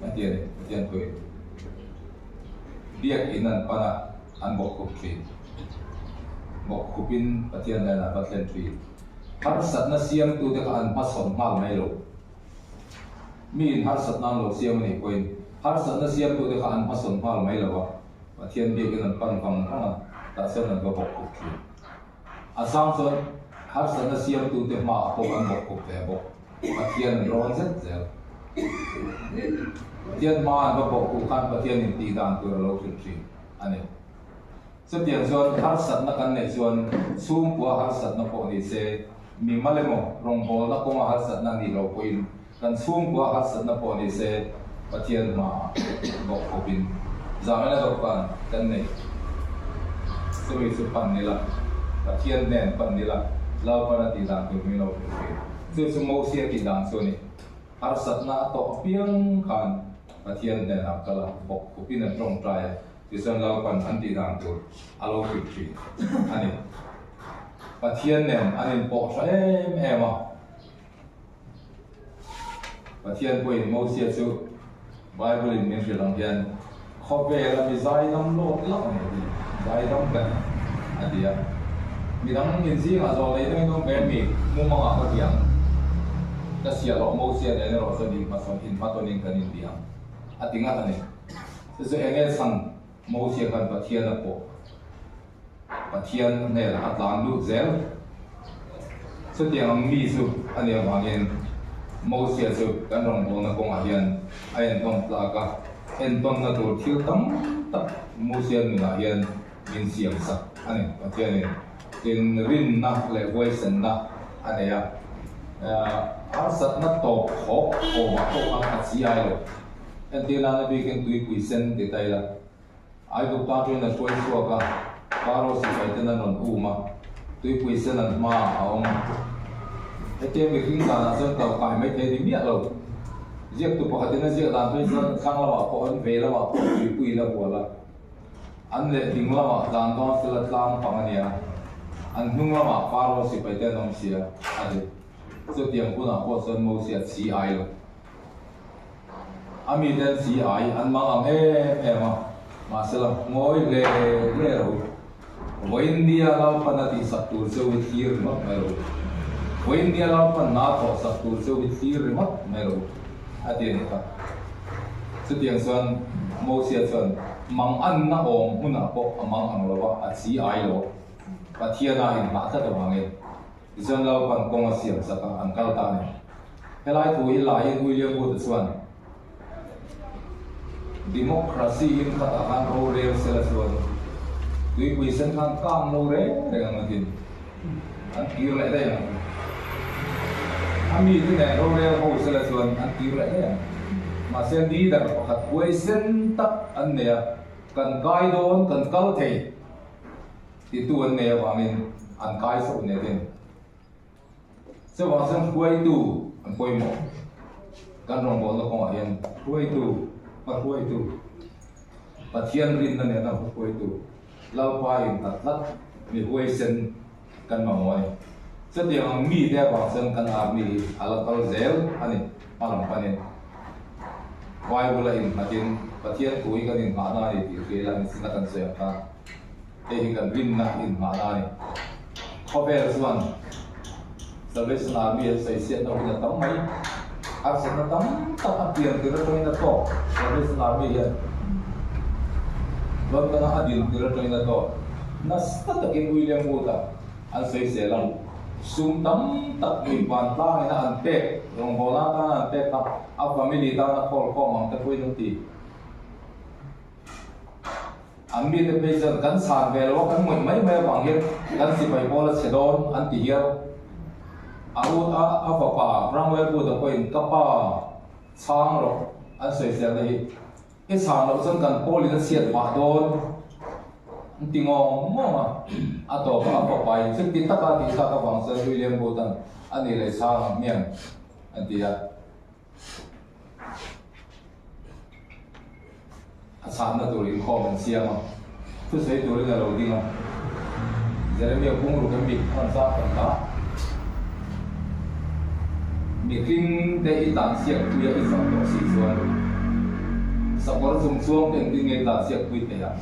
a ti a ni, Pathian thuin. Biakin an pan a, an bawk khup thin. Bawk khupin Pathian hnenah va thlen thin. Harsatna siamtute kha an hmasawn nghal mai lo. Miin harsatna an lo siam a nih pawhin harsatna siamtute kha an hmasawn nghal mai lo a, Pathian biakin an pan vang vang a, tah chuan an va bawk khup thin. A chang chuan harsatna siamtute hmaah pawh an bawk khup ve bawk. Pathian an rawn zet zel. Pathian hma an va bawk khuh khan Pathianin tih dan tur a lo hrilh thin a ni. Chutiang chuan harsatna kan neih chuan chhungkua harsatna pawh ni se, mimal emaw rawngbawlna kawnga harsatna nih loh pawhin kan chhungkua harsatna pawh ni se Pathian hmaah bawk khawpin zahmena dawhkan kan nei. Chumi chu pan ila, Pathian hnen pan ila, Lalpan a tih dan tur min lo hrilh thin. Chu chu Mosia tih dan chu a ni. Harsatna a tawh apiang khan Pathian hnenah kal a, bawk khawpin an tawngtai a. Tichuan Lalpan an tih dan tur a lo hrilh thin a ni. Pathian nen an inpawh tha em em a. Pathian pawhin Mosia chu Bible in min hrilh ang hian khawvel a mi zaidam lawt lak a ni a ti, zaidam ber a ti a. Midang inzingah zawh leh dangin awm ve mi mumangah ka ti ang. Ka siahloh Mosia nen erawh chuan inhmasawn inhmatawnin kan inti ang a ti ngat a ni. Chu chu enge chhan Mosia khan Pathian a pawh Pathian hnenah a tlan lut zel. Chutiang ang mi chu a nih avangin Mosia chu kan rawngbawlna kawngah hian a entawn tlak a, entawnna tur thil tam tak Mosia nunah hian min siam sak a ni. Pathianin tin rinna leh huaisenna a nei a, harsatna tawp khawp awmah pawh khan a chi ai lo. Entir nana bikin tuipui sen ti ta ila, Aigupta atangin a hruai chhuak a, Pharaoh sipai ten an rawn um a, tuipui sen an hmaah a awm a. Hetia mihring danah chuan kal kai mai thei a ni miah lo. Ziaktu pakhatin a ziak dan phei chuan thlang lamah pawh an vei lamah pawh tuipui in a hual a, an leh ding lamah tlan dawn sela tlang pang a nia, an hnung lamah Pharaoh sipai te an awm sia a ti. Chutiang hunah pawh chuan Mosia chi ai lo. A miten chi ai an mang ang em em a, mahsela ngawi hle hle lo. Vawiinnia Lalpan a tihsak tur cheu hi thlir ringawt mai lo. Vawiinnia Lalpan na thawhsak tur cheu hi thlir ringawt mai lo, a ti a ni kha. Chutiang chuan Mosia chuan mang anna awm hmunah pawh a mang ang lo va, a chi ai lo. Pathiana inhlah tlat avangin. Tichuan Lalpan kawng a siam sak a, an kal ta a ni. Helai thu hi laiin William Wood-a chuan Democracy in khatah khan rorel sela chuan tuipui sen khan kang lo reng reng ang a tin. An kir leh daih ang. A mite nen rorel ho sela chuan an kir leh daih ang. Mahse leader pakhat huaisen tak an nei a, kan kai dawn, kan kal thei. Titu an nei avangin an kai chauh nen in chuvang chuan hruaitu an pawimawh. Kan rawngbawlna kawngah hian hruaitu, hma hruaitu, Pathian rinna nena hma hruaitu, Lalpa in tlat tlat mi huaisen kan mamawh a ni. Chutiang ang mite avang chuan kan army hi a la kal zel a ni hma lam panin. Bible a innghatin Pathian thu hi kan innghahna a ni tih hria ila nichina kan sawi ang khan. Hei hi kan rinna inhmahna a ni. Khawvel chuan Salvation Army an sawi chhiatna hun a tam mai. Harsatna tam tak a pian tir atangin a tawk Salvation Army hian London-a a din tir atangin a tawk. Nasa takin William Wood-a an sawisel a, sum tam tak mi vantlangina an pek, rawngbawlna atana an pek kha a family tana khawl khawm ang te pawhin an ti. An mite phei chuan kan chhan ve lo a, kan ngawih mai mai avang hian kan sipai pawl a chhe dawn an ti hial. A u a a fapa Ramwell Wood-a pawhin ka pa chhang rawh an sawiselna hi i chhan loh chuan kan pawlin a chhiat phah dawn an ti ngawng ngawng a. A tawpah a fapa in chuti taka a tih thlak avang chuan William Wood-a'n a nih leh chhang ang hmiang an ti a. A chhanna tur inkhawm an siam a, thusawi turin a lo ding a. Jeremia bungruk em mi a rawn chang kan ta. Mihring te i tlansiak pui a i chak tawh si chuan sakawr chung chuang te engtin nge i tlansiak pui thei a?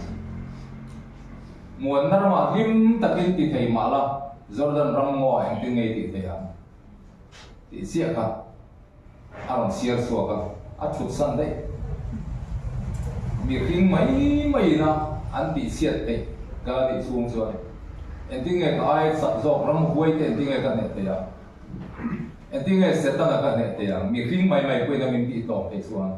Muanna ramah hlim takin ti thei mah la, Jordan ram ngaw ah engtin nge i tih thei ang? Tih chiah kha a rawn siar chhuak a, a thut san daih. Mihring mai maiin a an tih chhiat theih ka la nih chhung chuan engtin nge ka ai chak zawk ramhuai te engtin nge ka hneh theih ang? Engtin nge Setana ka hneh thei ang? Mihring mai mai pawhin a min tih tawp theih chuan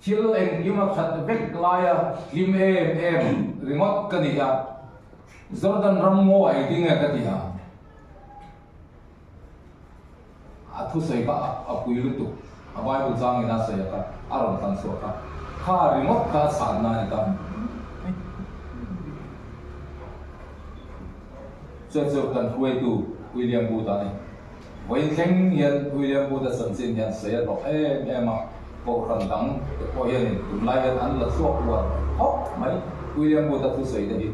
thil engkim a khat vek laia hlim em em ringawt ka ni a, Jordan ram ngaw engtin nge ka ti ang? A thusawi kha a pui lutuk, a Bible changin a sawi a kha a rawn tlan chhuah kha, kha ringawt kha a chhanna a ni ta. Chu chu kan hruaitu William Booth a ni. Vawiin thleng hian William Booth-a chanchin hian sawi a hlawh em em a, kohhran dang te pawh hianin tunlai hian an la chhuak uar khawp mai William Booth-a thusawi te hi.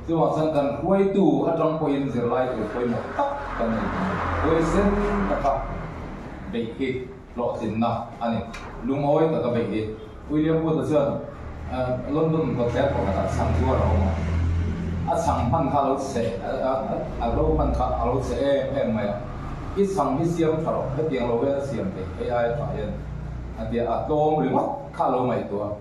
Chuvang chuan kan hruaitu atang pawhin zirlai tur pawimawh tak kan nei. Huaisen taka beih hi hlawhtlinna a ni. Lungawi taka beih hi. William Booth-a chuan London kawtler pakhatah chhang zuar a awm a, a chhang hman kha a lo chhe a ro hman kha a lo chhe em em mai a, I chhang hi siam tha rawh, hetiang lo hian a siam theih, hei aia tha hian a ti a, a tlawm ringawt kha a lo ngaihtuah a,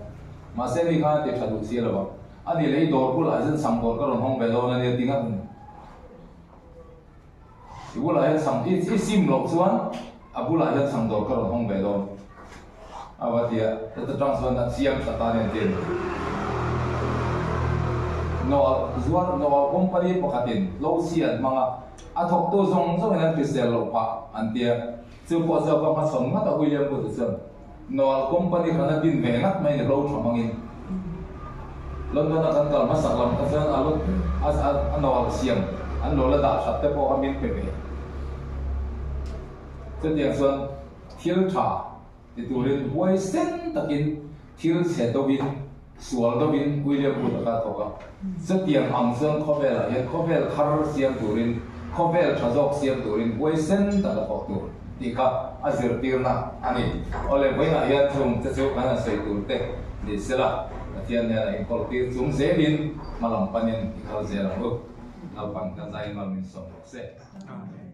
mahse ni khan a ti tha duh si lo a, a ni leh i dawr bulah hian chhang dawr ka rawn hawng ve dawn a nia ti ngat a ni. I bulah hian chhang i sim loh chuan a bulah hian chhang dawr ka rawn hawng ve dawn a va ti a, chuta tang chuan a chiang tha ta nen tin Noah zuar Noah company pakhatin lo chi an hmang a, a thawktu zawng zawngin an hrisel loh phah an ti a, chu pawh chu a va hmachhawn ngat a William Booth-a chuan Noah company khan a din ve ngat mai ni hlo tha hmangin London a kan kal hmasak lam kha chuan a a Noah siam an lo la dah that te pawh kha min pe ve. Chutiang chuan thil tha ti turin huaisen takin thil chhe deuhin sual deuhin William Booth-a kha a thawk a. Chutiang ang chuan khawvelah hian khawvel thar siam turin, khawvel tha zawk siam turin huaisen tak a thawk tur tih kha a zirtirna a ni. Awle, vawiinah hian chung te chu kan han sawi tur te ni sela, Pathian hian a inkawltir chung zelin hma lam panin i kal zel ang u. Naupang ka zai mal min sawm rawh se. Amen.